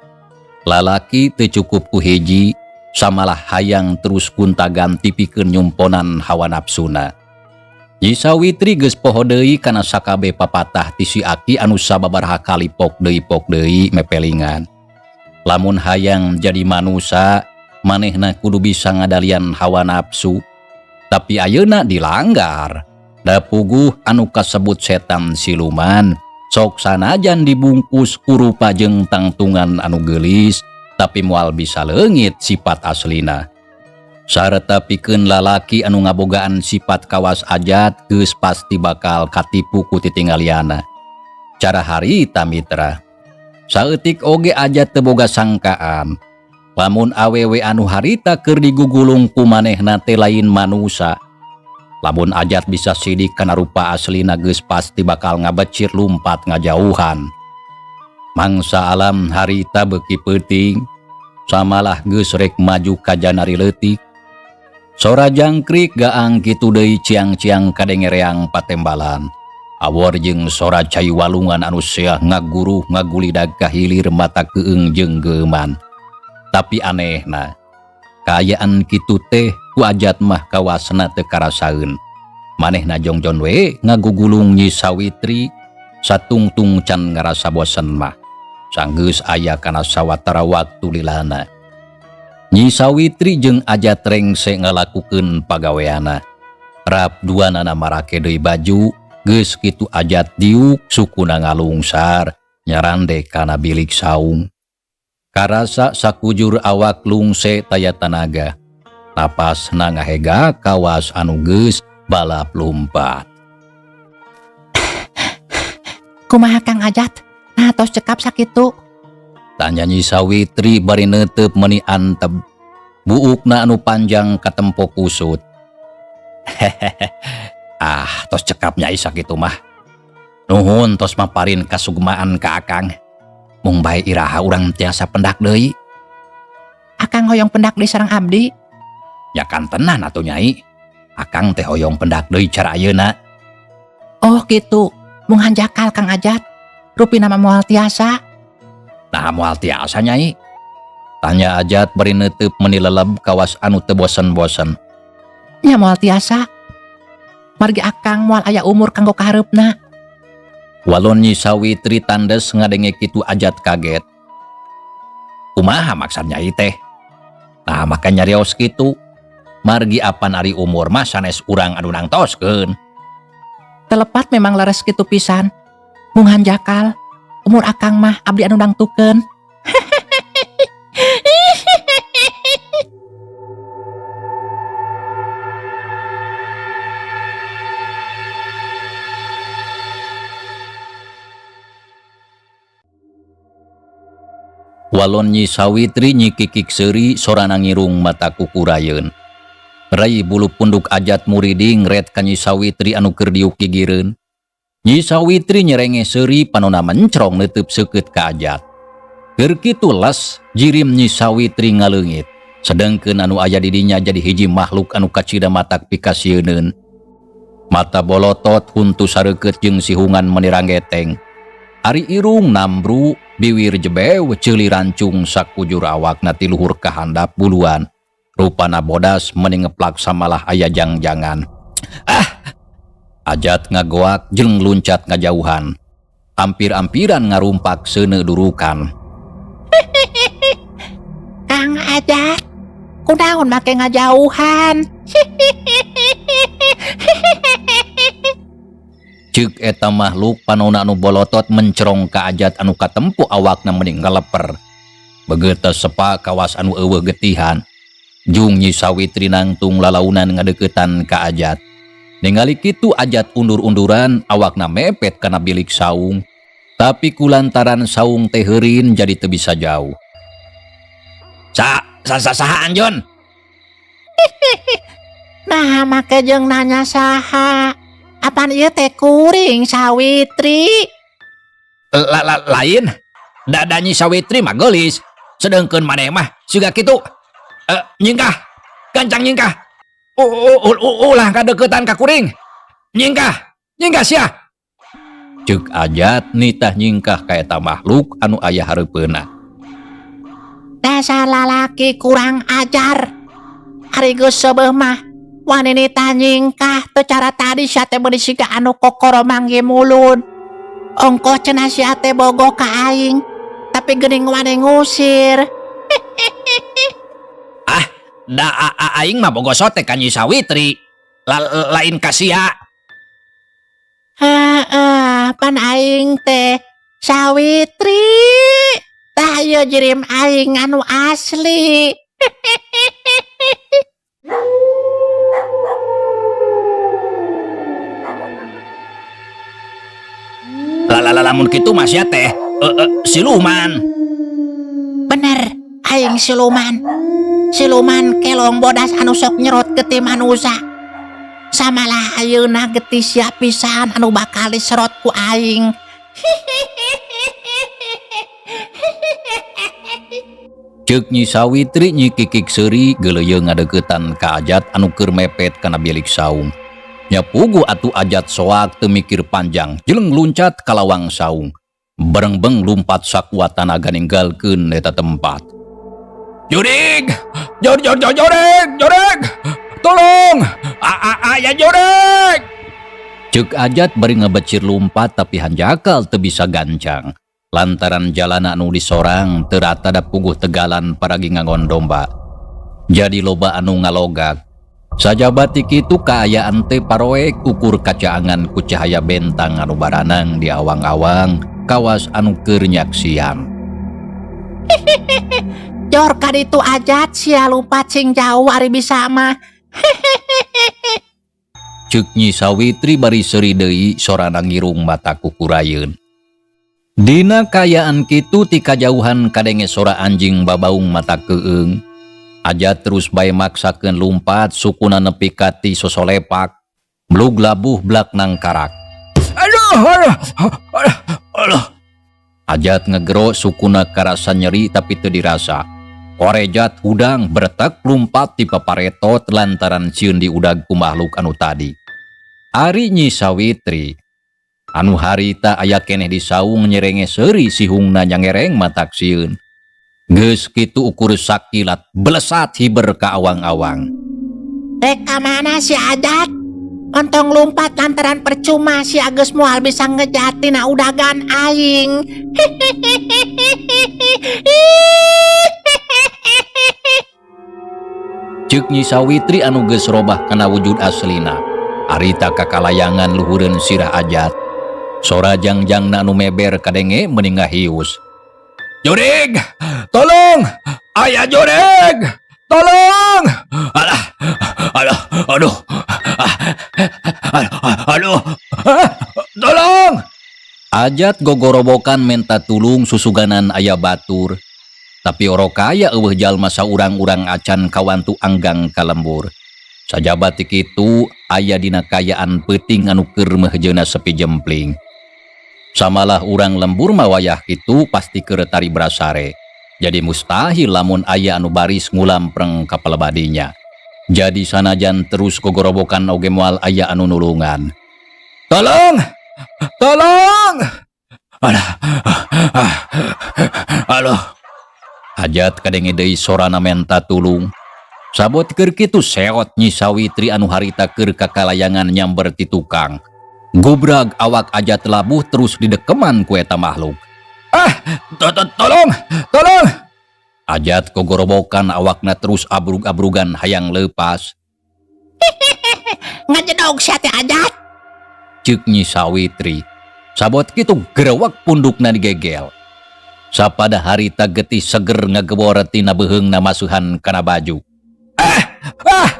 Lalaki teu cukup ku hiji, samalah hayang terus gonta-ganti pikeun nyumponan hawa nafsuna. Nyi Sawitri geus poho deui kana sakabe papatah ti si Aki anu sababaraha kali pok deui pok deui mepelingan. Lamun hayang jadi manusa, manehna kudu bisa ngadalian hawa nafsu. Tapi ayeuna dilanggar. Da puguh anu kasebut setan siluman, Sok sanajan dibungkus ku rupa jeung tangtungan anu geulis, tapi moal bisa leungit sifat aslina. Sarta pikeun lalaki anu ngabogaan sifat kawas Ajat geus pasti bakal katipu ku titinggaliana. Cara harita, mitra. Saeutik oge Ajat teu boga sangkaan. Lamun awewe anu harita keur digugulung ku manehna teh lain manusa. Lamun Ajat bisa sidik kana rupa aslina, geus pasti bakal ngabecir lumpat ngajauhan. Mangsa alam harita beuki peuting, samalah geus rek maju ka janari leutik. Sora jangkrik gaang kitu deui ciang-ciang kadenge reang patembalan. Awor jeung sora cai walungan anu seah ngaguruh ngagulidag ka hilir mata keung jeung geuman. Tapi anehna, kaayaan kitu teh ku Ajat mah kawasna teu karasaeun. Manehna jongjon we ngagugulung Nyi Sawitri, satungtung can ngarasa bosen mah. Sanggeus aya kana sawatara waktu lilana. Nyi Sawitri jeung Ajat rengse ngalakukeun pagaweana. Rap duanana marake deui baju, geus kitu Ajat diuk sukuna ngalungsar nyarande kana bilik saung. Karasa sakujur awak lungse taya tanaga. Napasna ngahega kawas anu geus balap lumpat. Kumaha, Kang Ajat? Nah, tos cekap sakitu. Tanya Nyi Sawitri bari neuteup meuni antep. Buukna anu panjang katempo kusut. Ah, tos cekap, Nyai, sakitu mah. Nuhun tos maparin kasugmaan ka Akang. Mung bae iraha urang tiasa pendak deui? Akang hoyong pendak deui sareng abdi? Ya kan tenan atuh, Nyai. Akang teh hoyong pendak deui cara ayeuna. Oh gitu. Mung hanjakal, Kang Ajat. Rupina mah moal tiasa. Nah, moal tiasa, Nyai? Tanya Ajat bari neuteup meuni leleb kawas anu teu bosen-bosen. Nya moal tiasa. Margi Akang moal aya umur kanggo kahareupna. Walon Nyi Sawitri tandes ngadenge kitu. Ajat kaget. Kumaha maksud Nyai teh? Nah, maka nyarios kitu. Margi apan ari umur mah sanes urang anu nangtoskeun. Teu lepat memang leres kitu pisan. Mung hanjakal umur Akang mah abdi anu nangtukeun. Walon Nyi Sawitri nyikikik seuri, sorana ngirung mata kukurayeun. Rai bulu punduk Ajat muriding ret ka Nyi Sawitri anu keur diuk gigireun. Nyi Sawitri nyerenge seuri, panona mencrong neuteub seukeut ka Ajat. Keur kitu les jirim Nyi Sawitri ngaleungit. Sedengkeun anu aya di dinya jadi hiji makhluk anu kacida matak pikasieuneun. Mata bolotot, huntu sareukeut jeung sihungan meuni ranggeteng. Ari irung nambru, biwir jebew, ceuli rancung, sakujur awakna ti luhur ka handap buluan. Rupana bodas meuni ngeplak samalah aya jangjangan. Ah! Ajat ngagoak jeung luncat ngajauhan. Ampir-ampiran ngarumpak seuneu durukan. Kang Ajat, kunaon make ngajauhan? Ceuk eta makhluk, panona anu bolotot mencerong ka Ajat anu katempo awakna meni ngaleper. Begitu sepa kawas anu euweuh getihan. Jung Nyi Sawitri nangtung lalaunan ngadeukeutan ka Ajat. Ningali kitu Ajat undur-unduran, awakna mepet kana bilik saung. Tapi kulantaran saung teh heurin jadi teu bisa jauh. Sa sa sa saha anjeun? Nah, make jeung nanya saha. Apan ieu teh kuring Sawitri? La, la, lain. Da Nyi Sawitri mah geulis. Sedengkeun maneh mah siga kitu. Eh, nyingkah. Gancang nyingkah. Ulah kadeukeutan ka kuring. Nyingkah. Nyingkah sia. Ceuk Ajat nitah nyingkah ka eta makhluk anu aya hareupeunna. Dasar lalaki kurang ajar. Ari geus seubeuh mah wani nitah nyingkah, teu cara tadi sia teh meuni siga anu kokoro manggi mulud. Ongkoh cenah sia teh bogoh ka aing, tapi geuning wani ngusir. Ah, da aing mah bogoh sote ka Nyi Sawitri. Lain ka sia. Heeh. mah pan aing teh Sawitri. Tah ieu jirim aing anu asli. Lalala lamun kitu mah sia teh siluman. Bener, aing siluman. Siluman kelong bodas anu sok nyerot getih manusia. Samalah ayeuna getih sia pisan anu bakal diserot ku aing. Ceuk Nyi Sawitri Nyi Kikik seuri geuleuyeung ngadeuketan ka Ajat anu keur mepet kana bilik saung. Nya puguh atuh Ajat soak teu mikir panjang, jeleng luncat ka lawang saung. Berengbeng lumpat sakuat tanaga ninggalkeun eta tempat. Jurig! Jor jor jor jurig, jurig! Tolong! Aya jurig! Ceuk Ajat bari ngebecir lumpat tapi hanjakal teu bisa gancang. Lantaran jalana anu disorang teu rata da puguh tegalan paragi ngangon domba. Jadi loba anu ngalogak. Sajaba ti kitu kaayaan teh paroek ukur kacaangan ku cahaya bentang anu baranang di awang-awang kawas anu keur nyaksian. Jor kaditu Ajat sia lumpat sing jauh ari bisa mah. Ceuk Nyi Sawitri bari seuri deui sorana ngirung mata kukurayeun. Dina kaayaan kitu ti kajauhan kadenge sora anjing babaung mata keung. Ajat terus bae maksakeun lumpat sukuna nepi ka ti sosolepak. Blug labuh blak nangkarak. Aduh, aduh, aduh, aduh. Ajat ngegero sukuna karasa nyeri tapi teu dirasa. Korejat hudang bertek lumpat ti paparetot lantaran sieun diudag ku makhluk anu tadi. Ari Nyi Sawitri anu harita aya keneh di saung nyerenge seuri sihungna nyangereng matak sieun. Geus kitu ukur sakilat belesat hiber ka awang-awang. Rek ka mana si Ajat? Ontong lumpat lantaran percuma si Agus moal bisa ngejatina udagan aing. Ceuk Nyi Sawitri anu geus robah kana wujud aslina. Harita kakalayangan luhureun sirah Ajat. Sora jangjangna anu meber kadenge meni ngahius. Jurig, tolong! Aya jurig, tolong! Alah, aduh, aduh, aduh, tolong! Ajat gogorobokan menta tulung susuganan aya batur. Tapi orokaya eueuh jalma saurang-urang acan kawantu anggang ka lembur. Sajaba ti kitu aya dina kayaan peuting anu keur meuhjeuna sepi jempling. Samalah urang lembur mah wayah kitu pasti keur tari brasare. Jadi mustahil lamun aya anu baris ngulampreng ka palebadinya. Jadi sanajan terus gogorobokan oge moal aya anu nulungan. Tolong! Tolong! Alah, aduh. Ajat kadenge deui sorana menta tulung. Sabot keur kitu seot Nyi Sawitri anu harita keur kakalayangan nyamber ti tukang. Gubrag awak Ajat labuh terus didekeman ku eta makhluk. Ah, tolong, tolong. Ajat kogorobokan awakna terus abrug-abrugan hayang leupas. Ngajedog sia teh Ajat. Ceuk Nyi Sawitri. Sabot kitu gerewek pundukna digegel. Sapada harita getih seger ngagebor tina beuheungna masuhan kana baju. Ah, ah,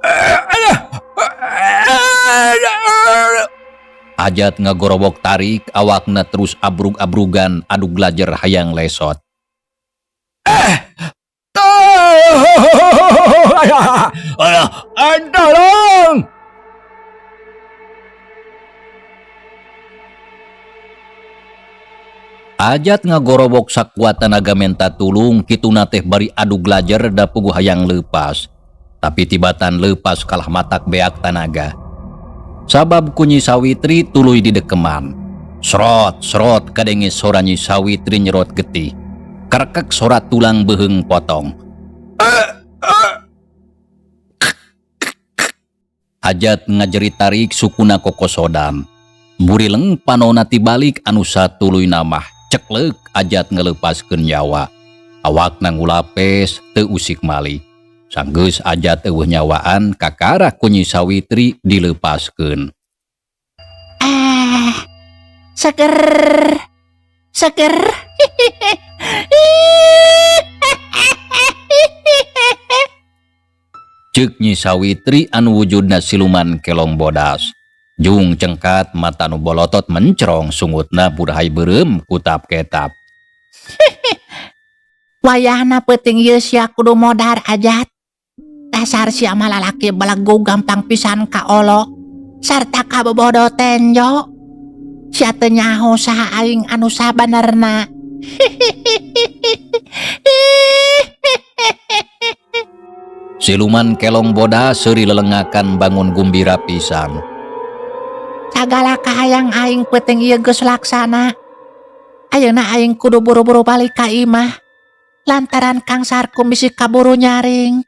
ah, ah. Ajat ngagorobok tarik awakna terus abrug-abrugan adug lajer hayang lesot. Tolong! Ajat ngagorobok sakuat tanaga menta tulung kituna teh bari adug lajer da puguh hayang leupas. Tapi tibatan leupas kalah matak beak tanaga. Sabab ku Nyi Sawitri tuluy didekeman. Srot, srot kadenge sora Nyi Sawitri nyerot getih. Karekek sora tulang beuheung potong. Ajat ngajeri tarik sukuna kokosodan. Burileng panona tibalik anu satuluy namah. Ceklek Ajat ngeleupaskeun nyawa. Awakna ngulapes teu usik mali. Sanggeus Ajat eueuh nyawaan kakara ku Nyi Sawitri dileupaskeun. Seger. Seger. Ceuk Nyi Sawitri anu wujudna siluman kelong bodas. Jung cengkat mata nu bolotot mencrong sungutna burahay beureum kutap ketap. Wayahna peuting ieu sia kudu modar ajat. Dasar sia mah lalaki belegu gampang pisan kaolo sarta kabobodo tenjo. Sia teu nyaho saha aing anu sabenerna. Siluman kelong bodas seuri lelengakan bangun gumbira pisan. Sagala kahayang aing peuting ieu geus laksana. Ayeuna aing kudu buru-buru balik ka imah. Lantaran Kang Sarkum bisi kaburu nyaring.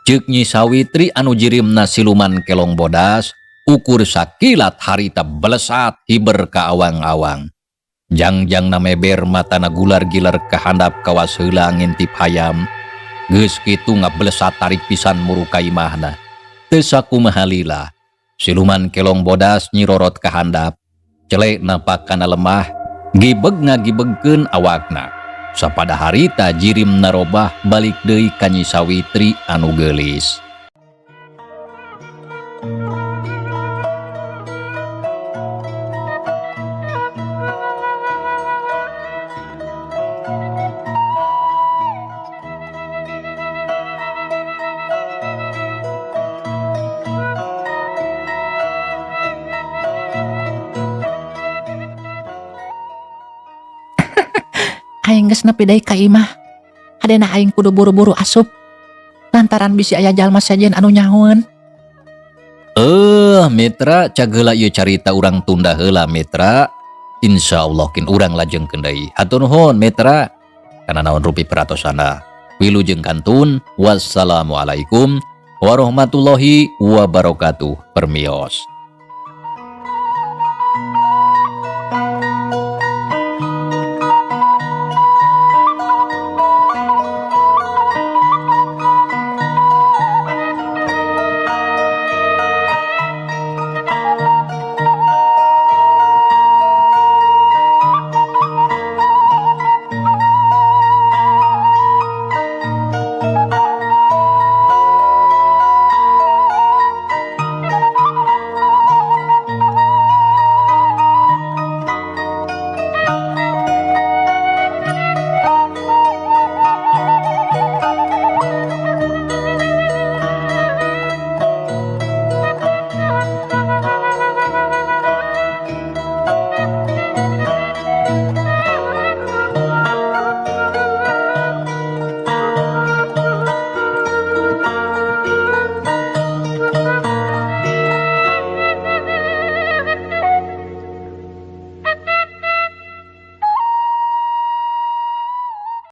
Ceuk Nyi Sawitri anu jirimna siluman kelong bodas, ukur sakilat harita belesat hiber ka awang-awang. Jangjangna meber matana gular-gilar ka handap kawas heula ngintip hayam. Geus kitu ngablesat tarik pisan muru ka imahna. Teu sakumaha lila. Siluman kelong bodas nyirorot ka handap, celek napak kana lemah, gibeg ngagibegkeun awakna. Sapada harita jirim narobah balik deui ka Nyi Sawitri anu geulis. Aing geus nepi deui ka imah. Hadena aing kudu buru-buru asup. Lantaran bisi aya jalma sejen anu nyahoeun. Mitra cageula ieu carita urang tunda heula mitra. Insyaallah kin urang lajengkeun deui. Hatur nuhun mitra. Kana naon rupi peratosana. Wilujeng kantun. Wassalamualaikum warahmatullahi wabarakatuh. Permios.